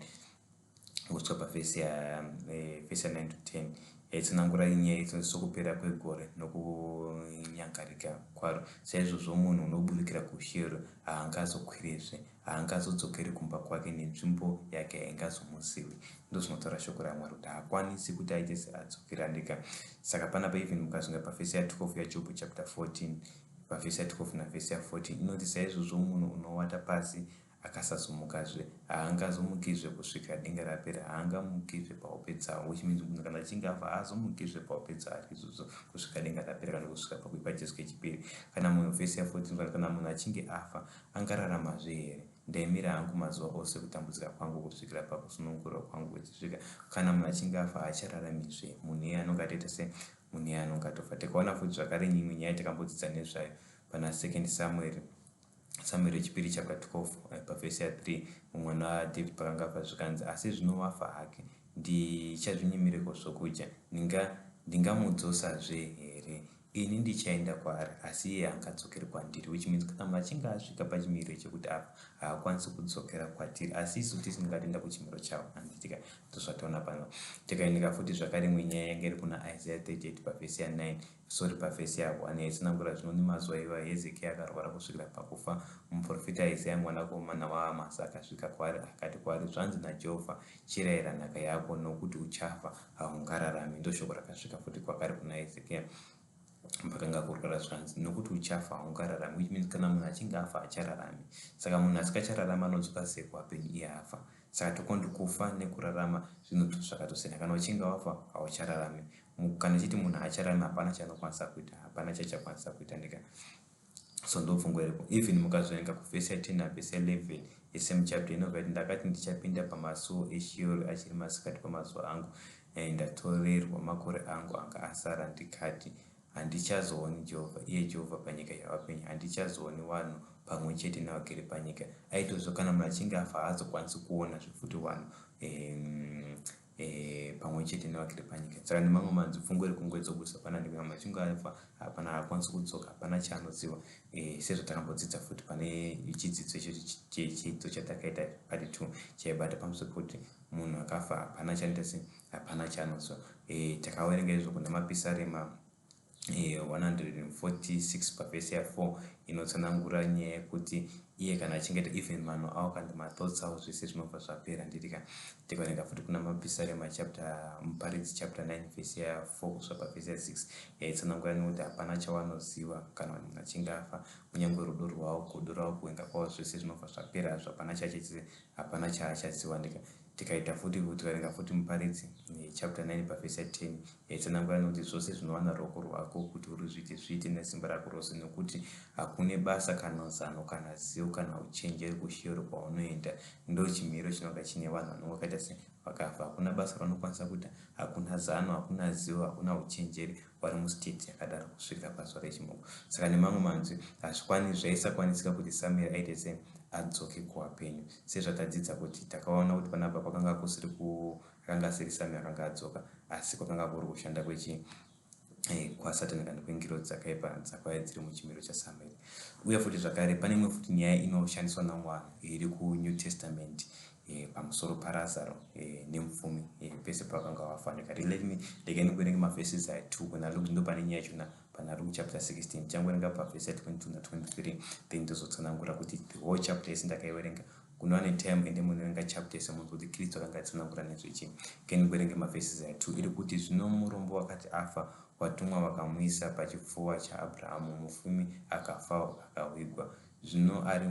kusvika pavhesi ya 9 to 10, yaitsanangura nyaya sokupera kwegore nokunyangarika kwaro, saizvozvo munhu unoburikira kuShero haangazokwirizve, haangazodzokeri kumba kwake, nenzvimbo yake haingazomuzivi. Ndozvinotaura shoko raMwari kuti haakwanisi kuti aite seadzokera ndika. Saka panapa even mukazvinga pavhesi ya12 yaJobho chapter 14, pavhesi ya12 navhesi ya14, inoti saizvozvo munhu unowata pasi akasazomukazve, haangazomukizve kusvikira denga rapera, haangamukizve pahope dzawo, which means munhu kana achinge afa haazomukizve pahope dzaari izvozvo kusvika denga rapera kana kusvika pakuipa Jesu kechipiri. Kana munhu, vhesi ya14, kana munhu achinge afa angararamazve here? Ndaimira hangu mazuva ose kutambudzika kwangu kusvikira pakusunungurwa kwangu kuchisvika. Kana munhu achinge afa haachararamizve, munhu iye anonge atoita se munhu iye anonge atofa. Tikaona futi zvakare nyimwe nyaya takambodzidza nezvayo pana Second Samuel, Samuel yechipiri chapter 12 pavhesi ya3, mumwana waDavid pakanga afa, zvikanzi, "Asi zvino wafa hake, ndichazvinyimireko zvokudya? Ndingamudzosazve here? Ini ndichaenda kwaari, asi iye haangadzokeri kwandiri," which means kana munhu achinge asvika pachimiro chekuti afa, haakwanisi kudzokera kwatiri, asi isu tisingatoenda kuchimiro chavo, handitika? Ndozvataona pano. Tikaendeka futi zvakare imwe nyaya yanga iri kuna Isaiah 38 pavhesi ya9, sorry, pavhesi ya1, yaitsanangura zvino nemazuva iva Hezekia akarwara kusvikira pakufa. Muprofita Isaya mwanakomana waAmasi akasvika kwaari, akati kwaari, "Zvanzi naJehovha, chirayira nhaka yako, nokuti uchafa, haungararami." Ndoshoko rakasvika futi kwakare kuna Hezekia pakanga kurwara, zvanzi, "Nokuti uchafa, haungararami," which means kana munhu achinge afa haachararami. Saka munhu asikachararami anodzoka sei kuvapenyu iye afa? Saka tokondi kufa nekurarama zvinhu zvakatosiyana. Kana uchinge wafa hauchararami. Kana chiti munhu haachararami, hapana chaanokwanisa kuita, hapana chachakwanisa kuita ndika. So ndopfungwa iripo. Even mukazoenga kuvhesi ya10 navhesi ya11 yesame chapter, inobva iti, "Ndakati ndichapinda pamasuo eShiori achiri masikati pamazuva angu, ndatorerwa makore angu anga asara, ndikati, handichazooni Jehovha, iye Jehovha, panyika yavapenyu, handichazooni vanhu pamwe chete navagere panyika." Aitozvo kana munhu achinge afa haazokwanisi kuona zvefuti vanhu pamwe chete nevagere panyika. Saka nemamwe manzwi, pfungwa iri kungoedzobusa pana ndikuti munhu achinge afa hapana, haakwanisi kudzoka, hapana chaanoziva, sezvatakambodzidza futi pane chidzidzo ichocho, chidzidzo chatakaita part 2 chaibata pamusoro pekuti munhu akafa hapana chanoita se hapana chaanoziva. Takaverenga izvo kuna Mapisarema 146 pavhesi ya4, inotsanangura nyaya yekuti iye kana achinge even mano avo kana mathoughts avo zvese zvinobva zvapera, nditika. Tikaverenga futi kuna Mapisarema chapter, Muparidzi chapter 9 vhesi ya4 kusvika pavhesi ya6, yaitsanangura nekuti hapana chavanoziva kana munhu achinge afa, kunyange rudo rwavo, godo ravo, kuvenga kwavo, zvese zvinobva zvapera hazvo, hapana chachese, hapana chaachaziva ndika. Tikaita futi, tikaverenga futi Muparidzi chapter 9 pavhesi ya10, yaitsanangura nekuti zvose zvinowana ruoko rwako kuti uri zviite, zviite nesimba rako rose, nekuti hakune basa kana zano kana zivo kana uchenjeri kuShiori kwaunoenda. Ndo chimiro chinonga chine vanhu vanonge vakaita se vakafa. Hakuna basa raunokwanisa kuita, hakuna zano, hakuna zivo, hakuna uchenjeri, vari mustate yakadaro kusvikira pazuva rechimuko. Saka nemamwe manzwi, hazvikwani, zvaisakwanisika kuti Samueri aite se adzoke kuvapenyu, sezvatadzidza kuti takaona kuti panapa kwakanga kusiri ku akanga asiri Samueri akanga adzoka, asi kwakanga kuri kushanda kwechi kwaSatani kana kwengiro dzakaipa dzakauya dziri muchimiro chaSamueri. Uye futi zvakare pane imwe futi nyaya inoshandiswa namwari iri kuNew Testament, pamusoro paRazaro nemupfumi, pese pavakanga vafa. Ndikati let me, regai ndikuverenge mavhesi aya 2 kuna Luke. Ndo pane nyaya yachona pana Luke chapter 16. Tichangoverenga pavhesi ya22 na23, then tozotsanangura kuti the whole chapter yese ndakaiverenga. Kunova netime, ende munoverenga chapter yese munhu kuti Kristu akanga atsanangura nezvechi. Ke ndikuverenge mavhesi aya 2. Iri kuti, "Zvino murombo wakati afa, watumwa vakamuisa pachipfuva chaAbhurahamu. Mupfumi akafawo, akavigwa. Zvino ari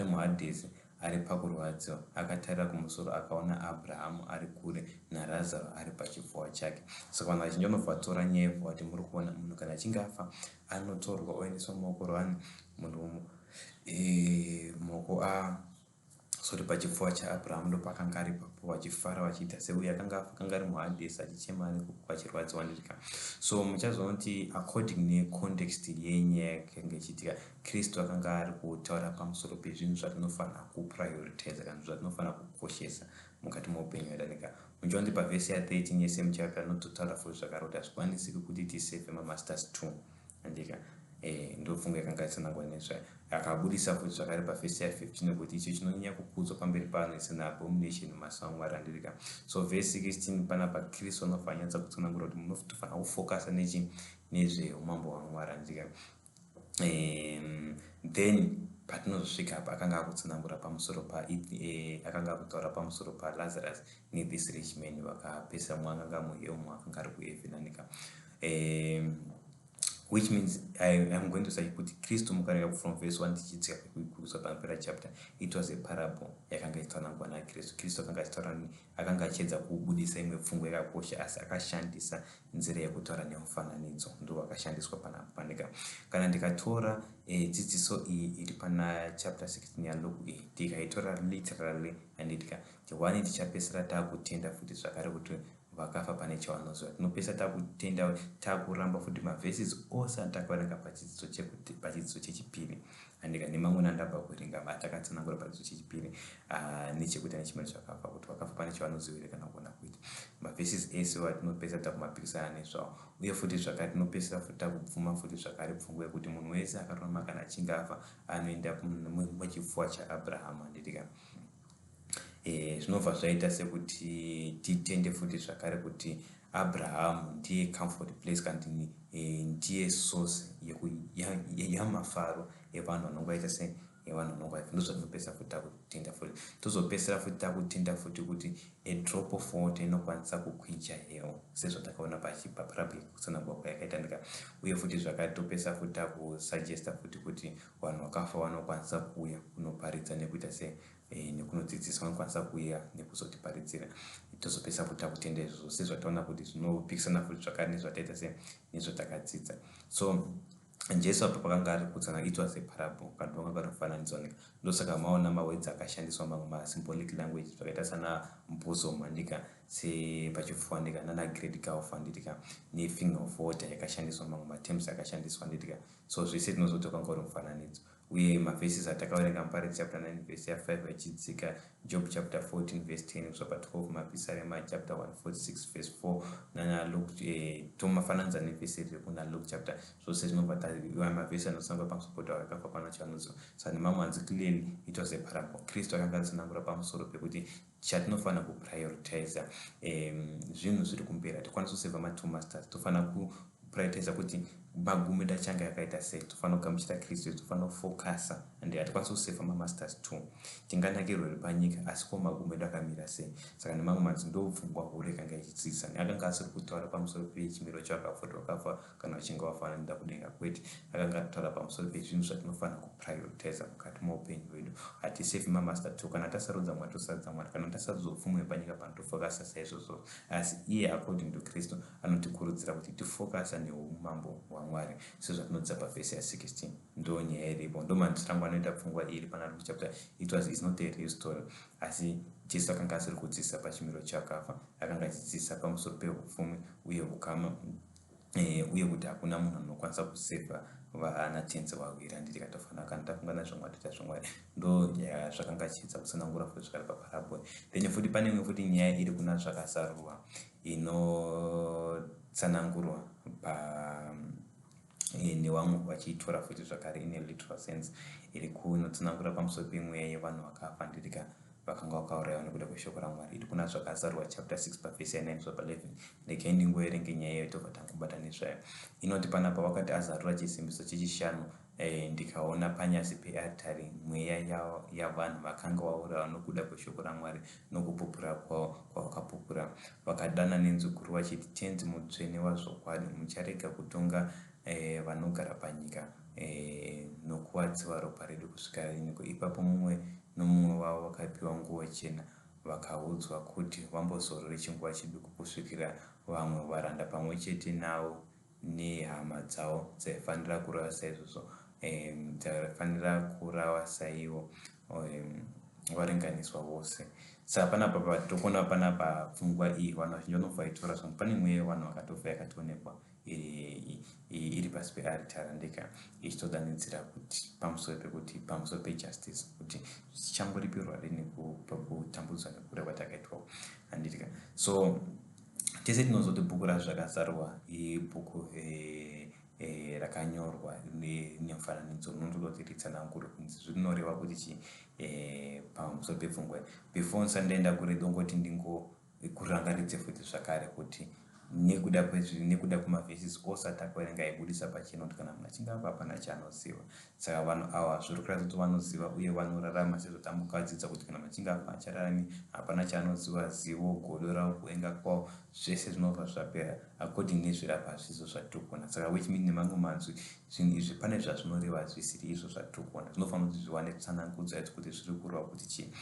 muHadhesi, ari pakurwadziwa, akatarira kumusoro, akaona Abrahamu ari kure naRazaro ari pachipfuva chake." Saka vanhu vazhinji vanobva vatora nyaya yebva vati, muri kuona, munhu kana achinge afa anotorwa oendeswa mumaoko rwani munhu, mumaoko. Sorry, pachipfuva chaAbrahamu ndopakanga ari ipapo vachifara vachiita seuye akanga afa akanga ari muHadesi achichema vachirwadziwa ndirika. So muchazoona kuti according necontext yenyaya yakanga ichiitika, Kristu akanga ari kutaura pamusoro pezvinhu zvatinofanira kuprioritize kana zvatinofanira kukoshesa mukati meupenyu hwedu andika. Muchiona kuti pavhesi ya13 yesame chapter anototaura futi zvakare kuti hazvikwanisiki kuti tiseve mamasters 2 andika. Ndopfungwa yakanga itsanangwa nezvayo. Akabudisa futi zvakare pavhesi ya15 nekuti icho chinonyanya kukudzwa pamberi pano is an abomination mumaso aMwari andika. So vhesi 16 panapa Kristu anofanira nyatsa kutsanangura kuti munotofanira kufokasa nechi nezveumambo hwaMwari andika. Then patinozosvika apa akanga akutsanangura pamusoro pa akanga akutaura pamusoro paLazarus nethis rich man vakapesa, mumwe akanga muhell, mumwe akanga ari kuheaven andika. Which means I am going to say kuti Kristu mukaringa from verse 1 tichidzika kusvika panopera chapter, it was a parable yakanga ichitsanangurwa naKristu. Kristu akanga achitaura, akanga achiedza kubudisa imwe pfungwa yakakosha, asi akashandisa nzira yekutaura nemufananidzo, ndo wakashandiswa panapa panika. Kana ndikatora dzidziso iyi iri pana chapter 16 yaLuke iyi, ndikaitora literally handitika, one, tichapedzisira taakutenda futi zvakare kuti vakafa pane chavanoziva. Tinopedzisa takutenda, takuramba futi maverses ose atakaverenga pachidzidzo chechipiri andika, nemamwe andabva kuverenga atakatsanangura pachidzidzo chechipiri nechekuita nechimwe zvakafa, kuti vakafa pane chavanoziva kana kugona kuita. Maverses ese atinopedzisa takumapikisana nezvawo. Uye futi zvakare tinopedzisira futi takubvuma futi zvakare pfungwa yekuti munhu wese akarurama kana achinge afa anoenda muchipfuva chaAbrahamu handitika. Zvinobva zvaita sekuti titende futi zvakare kuti Abrahamu ndiye comfort place kana kuti ndiye source yamafaro evanhu vanonge vaita se evanhu vanonge vaita. Ndozvatinopedzisa futi takutenda futi. Tozopedzisira futi takutenda futi kuti a drop of water inokwanisa kuquencha hell, sezvatakaona paparable kutsanangurwa kwayakaita ndika. Uye futi zvakare topedzisa futi takusuggesta futi kuti vanhu vakafa vanokwanisa kuuya kunoparidza nekuita se nekunodzidzisa, vanokwanisa kuuya nekuzotiparidzira. Tozopedzisa futi takutenda izvozvo, sezvataona kuti zvinopikisana futi zvakare nezvataita se nezvatakadzidza. So Jesu apa pakanga ari kutsana, it was a parable kana kuti vanga vari mufananidzo. Ndosaka maona mawords akashandiswa, mamwe masymbolic language zvakaita sana bosom andika, sepachipfuva andika, nana great gulf anditika, nefinger of water yakashandiswa, mamwe materms akashandiswa anditika. So zvese tinozoti wakanga uri mufananidzo. Uye maverses atakaverenga, Muparidzi chapter 9 verse ya5 achidzika, Job chapter 14 verse 10 kusvika pa12, Mapisarema chapter 146 verse 4, nana Luke, tomafananidza nevhesi riri kuna Luke chapter, zvose zvinobva mavhesi anosangwa pamusoro pekuti vakafa pana chanoziva. Saka nemamwe hanzi, clearly it was a parable. Kristu akanga atsanangura pamusoro pekuti chatinofanira kuprioritiza zvinhu zviri kumberi. Hatikwanisi kusevha ma2 masters. Tofanira kuprioritiza kuti magumo edu achange akaita sei. Tofanira kugamuchira Kristu, tofanira kufokasa and hatikwanisi kusevha mamasters two. Tinganakirwa here panyika, asi ko magumo edu akamira sei? Saka nemamwe manzi, ndopfungwa huru yakanga ichidzidzisa. Akanga asiri kutaura pamusoro pechimiro chavakafa, kuti vakafa kana vachinge vafa vanoenda kudenga, kwete. Akanga ataura pamusoro pezvinhu zvatinofanira kuprioritiza mukati meupenyu hwedu. Hatisefi mamaster two. Kana tasarudza Mwari, tosarudza Mwari. Kana tasarudza upfumi hwepanyika pano, tofokasa saizvozvo. Asi iye, according to Kristu, anotikurudzira kuti tifokasa neumambo hwaMwari, sezvatinodzidza pavhesi ya16. Ndo nyaya iripo, ndo manzwirangu anoita pfungwa iri pana Luke chapter. It was is not a real story, asi Jesu akanga asiri kudzidzisa pachimiro chakafa. Akanga achidzidzisa pamusoro peupfumi uye ukama, uye kuti hakuna munhu anokwanisa kusevha vana tenzi vaviri handiti. Katofanira kana tafunga nezvaMwari, toita zvaMwari. Ndo zvakanga achiedza kutsanangura futi zvakare paparable. Then futi pane imwe futi nyaya iri kuna Zvakazarurwa inotsanangurwa pa nevamwe vachiitora futi zvakare ine literal sense, iri kunotsanangura pamusoro pemweya yevanhu vakafa handitika, vakanga vakaurayiwa nekuda kweshoko raMwari. Iri kuna Zvakazarurwa chapter 6 pavhesi ya9 kusvika pa11. Regai ndingoerenge nyaya iyoyo, tobva tangobata nezvayo. Inoti panapa, wakati azarura chisimbiso chechishanu, ndikaona panyasi pearitari mweya yavanhu vakanga vaurayiwa nokuda kweshoko raMwari nokupupura kwavo kwavakapupura. Vakadana nenzwi guru vachiti, "Tenzi mutsvene wazvokwadi, mucharega kutonga vanogara panyika nokuvatsiva ropa redu kusvika riniko?" Ipapo mumwe nomumwe wavo vakapiwa nguo chena, vakaudzwa kuti vambozorore chinguva chiduku kusvikira vamwe varanda pamwe chete navo nehama dzavo dzaifanira kurava saizvozvo, dzaifanira kurava saivo. Varinganiswa vose. Saka panapa patiri panapa, pfungwa iyi vanhu vazhinji vanobva vaitora zvangu. Pane mweya yevanhu vakatofa yakatoonekwa iri pasi pearitari ndika ichitodanidzira kuti pamusoro pekuti, pamusoro pejustice, kuti tichangoripirwa rini pakutambudzwa nekure kwatakaitwa, handitika? So tese tinozoti bhuku raZvakazarurwa ibhuku rakanyorwa nemufananidzo rinotoda kuti ritsanangurwe kunzi zvinoreva kuti chii pamusoro pepfungwa. Before ndisati ndaenda kure, dongoti ndingokurangaridze futi zvakare kuti nekuda kwemavhesisi ose atakaverenga aibudisa pachena kuti kana munhu achinge afa hapana chaanoziva. Saka vanhu ava zviri kuratidza kuti vanoziva uye vanorarama, sezvo tambokadzidza kuti kana munhu achinge afa achararami, hapana chaanoziva. Zivo, godo ravo, kuvenga kwavo, zvese zvinobva zvapera according nezvirapa zvizo zvatiri kuona. Saka which mean, nemamwe manzwi, zvinhu izvi pane zvazvinoreva zvisiri izvo zvatiri kuona. Zvinofanira kuti zviwane tsanangudzo yacho kuti zviri kureva kuti chii.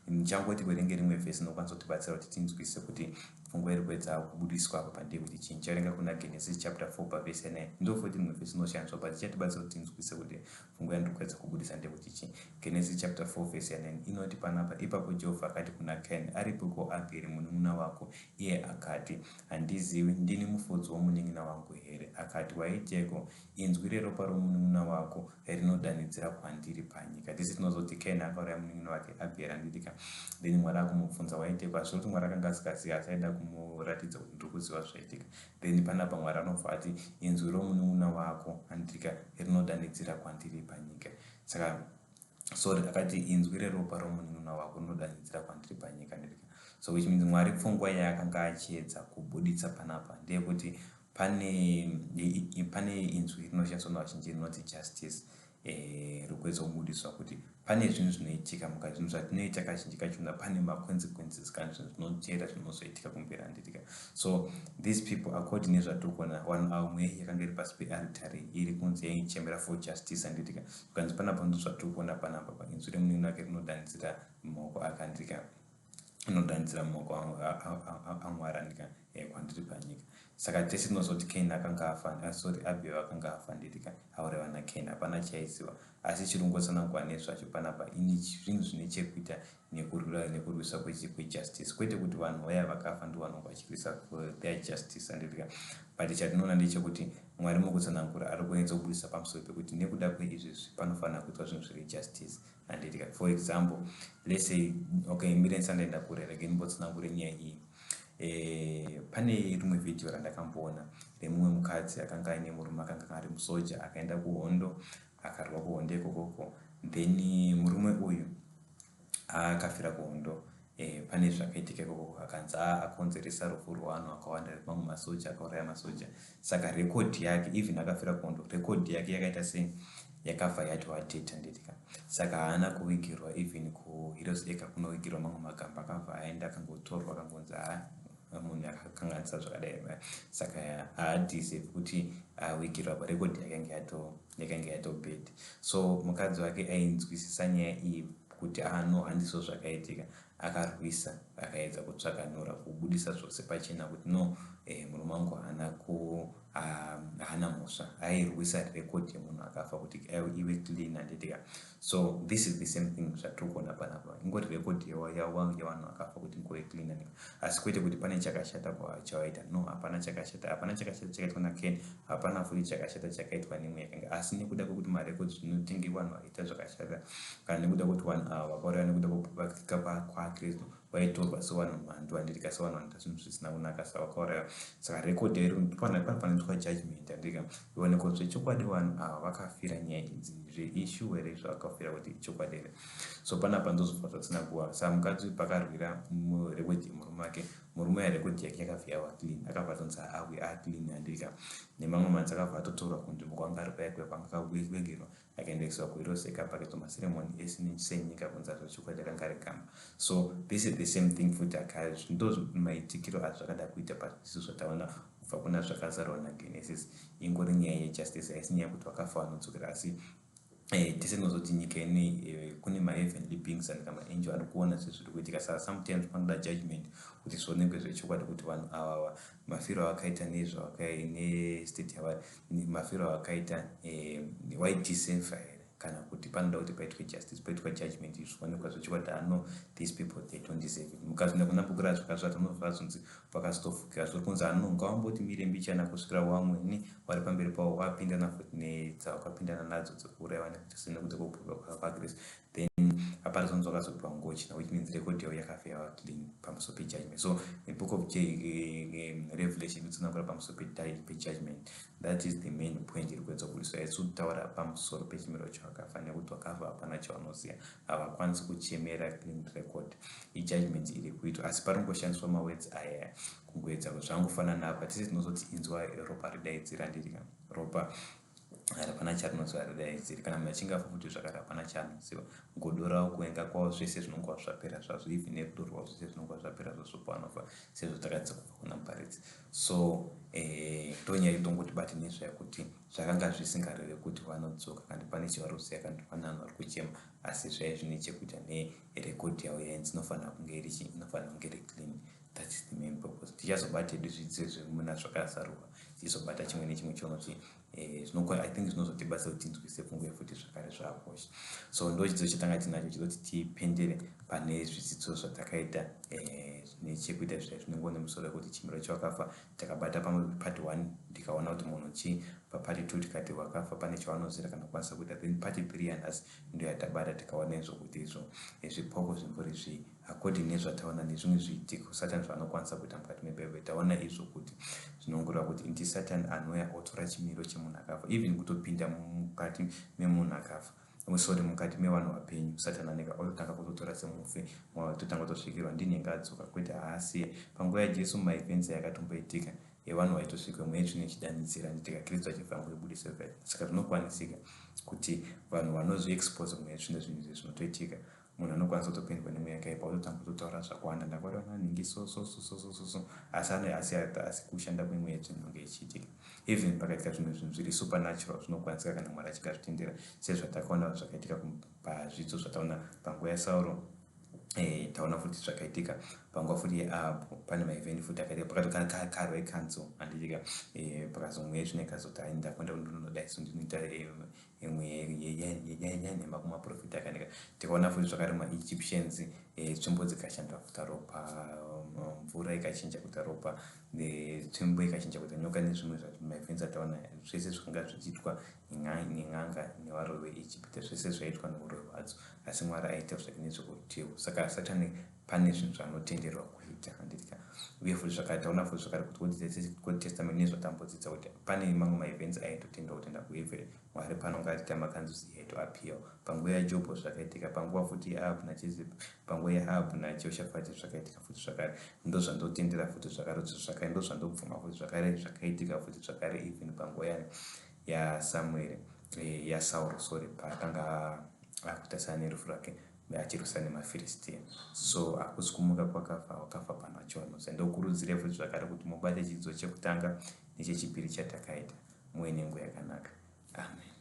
Ndichangoti verenge rimwe vhesi inokwanisa kutibatsira kuti tinzwise kuti pfungwa iri kuedza kubudiswa apa pandeyekuti chii. Ndichaverenga kuna Genesis chapter 4 pavhesi 9. Ndo futi rimwe vhesi inoshandiswa, but ichatibatsira kuti tinzwise kuti pfungwa yandiri kuedza kubudisa ndeyekuti chii. Genesis chapter 4 vhesi ya9 inoti panapa: "Ipapo Jehovha akati kuna Kaini, 'Aripiko Abheri munun'una wako?' Iye akati, 'Handizivi. Ndini mufudzi womunin'ina wangu here?' Akati, 'Waiteko? Inzwi reropa romunun'una wako rinodanidzira kwandiri panyika.'" Tisi tinozoti Kaini akauraya munin'ina wake Abheri, handitika? Then Mwari akumubvunza, "Waiteko?" Hazviri kuti Mwari akanga asingazivi, asi aida kumuratidza kuti ndiri kuziva zvaitika. Then panapa Mwari anobva ati, "Inzwi romunun'una wako," handitika, "rinodanidzira kwandiri panyika." Saka, sorry, akati, "Inzwi reropa romunun'una wako rinodanidzira kwandiri panyika," handitika? So which means Mwari pfungwa yaakanga achiedza kubuditsa panapa ndeyekuti pane inzwi rinoshandiswa navazhinji rinoti justice, rikuedza kubudiswa kuti pane zvinhu zvinoitika mukati. Zvinhu zvatinoita kazhinji kachona pane maconsequences kana zvinhu zvinotera zvinozoitika kumberi, handitika? So these people, according nezvatiri kuona, vanhu avo mweya yakanga iri pasi pearitari iri kunzi yaichemera for justice, handitika? Zvikanzi panapa ndo zvatiri kuona panapa, inzwi remunini wake rinodanidzira mumaoko ake, handitika? Inodanidzira mumaoko aMwari, handika, kwandiri panyika. Saka tese tinozoti Kain akanga afa, sorry, Abel akanga afa, handitika? Auraiwa naKain, hapana chaiziva. Asi chirongotsanangwa nezvacho panapa ini zvinhu zvine chekuita nekurwisa kwejustice, kwete kuti vanhu vaya vakafa ndo vanonga vachirwisa their justice, handitika? But chatinoona ndechekuti Mwari mukutsanangura ari kuedza kubudisa pamusoro pekuti nekuda kweizvizvi panofanira kuitwa zvinhu zviri justice, handitika? For example, let's say, okay, mire ndisandaenda kure, rege ndimbotsanangure nyaya iyi. Pane rimwe vhidhiyo randakamboona remumwe mukadzi akanga aine murume akanga ari musoja, akaenda kuhondo, akarwa kuhondo ikokoko. Then murume uyu akafira kuhondo. Pane zvakaitika ikoko, akanzi akonzeresa rufu rwevanhu vakawanda, mamwe masoja, akauraya masoja. Saka record yake, even akafira kuhondo, record yake yakaita sei? Yakabva yatova dirty, handitika? Saka haana kuvigirwa even kuHeroes Acre kunovigirwa mamwe magamba. Akabva aenda akangotorwa, akangonzi haa, munhu akakanganisa zvakadai, saka haadeserve kuti awigirwa pa record yake yakanga yatobad. So mukadzi wake ainzwisisa nyaya iyi kuti ano handizvo zvakaitika. Akarwisa, akaedza kutsvakanura, kubudisa zvose pachena kuti no, murume wangu haana mhosva. Airwisa record yemunhu akafa kuti ive clean, handitika? So this is the same thing zvatiri kuona panapa. Ingori record yevanhu vakafa kuti ingove clean, asi kwete kuti pane chakashata chavaita. No, hapana chakashata, hapana chakashata chakaitwa naKain, hapana futi chakashata chakaitwa nemwe yakanga. Asi nekuda kwekuti marecords zvinotenge vanhu vaita zvakashata, kana nekuda kwekuti vanhu ava vakauraya nekuda kwekupika kwaKristu, vaitorwa sevanhu mhandu, handitika? Sevanhu vanoita zvinhu zvisina kunaka, savakauraya. Saka record iri panoitwa judgment, handika? Ionekwa zvechokwadi vanhu ava vakafira nyaya idzi zveissue here, zvavakafira kuti chokwadi here. So panapa ndozobva zvatsanangurwa. Saka mukadzi pakarwira record yemurume wake, murume yarecord yake yakabva yava clean, akabva atonzi awe aclean, handika? Nemamwe manzi akabva atotorwa kunzvimbo kwanga ari paya kwanga akawegerwa, akaendeswa kuHeroes Acre, pakaitwa maceremony ese senyika kunzi azvochokwadi akanga ari gamba. So this is the same thing futi akare, ndo maitikiro azvakada kuita pazviso zvataona kubva kuna Zvakazarurwa naGenesis. Ingori nyaya yejustice, haisi nyaya yekuti vakafa vanodzokera. Asi tese tinozoti nyika ine kune maheavenly beings and kamaangel ari kuona zvezviri kuitika. Saka sometimes panoda judgment kuti zvionekwe zvechokwadi kuti vanhu avava mafiro avakaita nezvavakai nestate yavari, mafiro avakaita, waideserve here. Kana kuti panoda kuti paitwe justice, paitwa judgment, zvionekwa zvechokwadi, ano these people, they don't deserve it. Mukazoenda kuna bhuku razvakazvati, unobva zvonzi vakazotofukira zviri kunzi ano ngawamboti mire mbichana kusvikira wamweni vari pamberi pavo wapindana futi nedzavakapindana nadzo dzekuurayiwa nekuti nekuti kwekupurwa kwaGrace. Then hapana zonzi vakazopiwa ngochina, which means record yavo yakafa, yava clean pamusoro pejudgment. So the Book of Revelation itsanangura pamusoro pejudgment. That is the main point iri kuedza kubudiswa. Haisi kutaura pamusoro pechimiro chavakafa, nekuti vakafa hapana chavanoziva, havakwanisi kuchemera clean record. Ijudgment iri kuitwa, asi paringoshandiswa mawords aya kungoedza zvangofanana apa. Tese tinozoti inzwa ropa ridaidzira, ndirika ropa hapana charinoziva, ridaidziri. Kana munhu achinge afa futi zvakare, hapana chaanoziva. Godo ravo, kuenga kwavo, zvese zvinongova zvapera zvazvo, even nerudo rwavo, zvese zvinongova zvapera zvazvo pavanofa, sezvo takadzidza kubva kuna Muparidzi. So ndonyaya itongoti bati nezvayo kuti zvakanga zvisingareve kuti vanodzoka kana pane chavari kuziva, kana kuti pane vanhu vari kuchema, asi zvaiva zvine chekuita nerekodhi yavo yainzi inofanira kunge iri chii? Inofanira kunge iri clean. That is the main purpose. Tichazobata hedu zvidzidzo zvemuna Zvakazarurwa, tichizobata chimwe nechimwe chionoti I think zvinozotibatsira kuti tinzwise pfungwa futi zvakare zvakosha. So ndo chidzidzo chatanga tinacho, chizoti tipendere pane zvidzidzo zvatakaita nechekuita zviya zvinenge nemusoro wekuti chimiro chawakafa. Takabata part 1, ndikaona kuti munhu chii. Papart 2 tikati wakafa pane chavanozira kana kukwanisa kuita. Then part 3 yanhasi ndo yatabata, tikaona izvo kuti izvo zvipoko zvimbori zvii, according nezvataona nezvimwe zviitiko Satani zvaanokwanisa kuita mukati mebhaibheri. Taona izvo kuti zvinongoreva kuti ndi Satani anouya otora chimiro chemunhu akafa, even kutopinda mukati memunhu akafa, sorry, mukati mevanhu vapenyu. Satani anenge ototanga kutotora semufi, totanga kutosvikirwa ndinenge adzoka, kwete haasiye. Panguva yaJesu, mumaevents yakatomboitika yevanhu vaitosvikwa mweya tsvina ichidanidzira, nditika Kristu achifanira kuibudisa. Saka zvinokwanisika kuti vanhu vanozviexpose mweya tsvina, zvinhu izvi zvinotoitika. Munhu anokwanisa kutopindwa nemweya yakaipa, ototanga kutotaura zvakawanda, ndakaona nhingi, so so so so so so so, asi asi asi kushanda kwemweya tsvina inonge ichiitika. Even pakaitika zvimwe zvinhu zviri supernatural, zvinokwanisika kana Mwari achingazvitendera, sezvatakaona zvakaitika pazvidzo zvataona panguva yaSauro. Taona futi zvakaitika panguva futi yeapo pane maevent futi akaitika pakati karwa ecouncil, handitika? Pakazomweya tsvina ikazoti ai, ndakuenda kundonodai, so ndinoita imwe yanhema kumaprofita akanika. Tikaona futi zvakare maEgyptians, tsvimbo dzikashandura kuita ropa, mvura ikachinja kuita ropa, tsvimbo ikachinja kuita nyoka, nezvimwe maevents ataona. Zvese zvakanga zvichiitwa nen'anga nevaroi veEgypte, zvese zvaiitwa neuroi hwadzo, asi Mwari aita zvake nezvekutiwo. Saka Satani pane zvinhu zvaanotenderwa kuita, handitika? Uye futi zvakare taona futi zvakare kuti Old Testament, nezvatambodzidza kuti pane mamwe maevents aitotenderwa kutenda kuheaven, Mwari panonga achiita makanzusi aitoappear. Panguva yaJobho zvakaitika, panguva futi yaAhabhu naJezebheri, panguva yaAhabhu naJehoshafati zvakaitika futi zvakare. Ndo zvandotendera futi zvakare, zvakare ndo zvandobvuma futi zvakare, zvakaitika futi zvakare even panguva yaSamueri, yaSauro, sorry, paakanga akutasana nerufu rwake achirwisana nemaFiristia. So hakusi kumuka kwakafa, wakafa pano achiwanoza. Ndokurudzire futi zvakare kuti mubate chidzidzo chekutanga nechechipiri chatakaita. Muve nenguva yakanaka. Amen.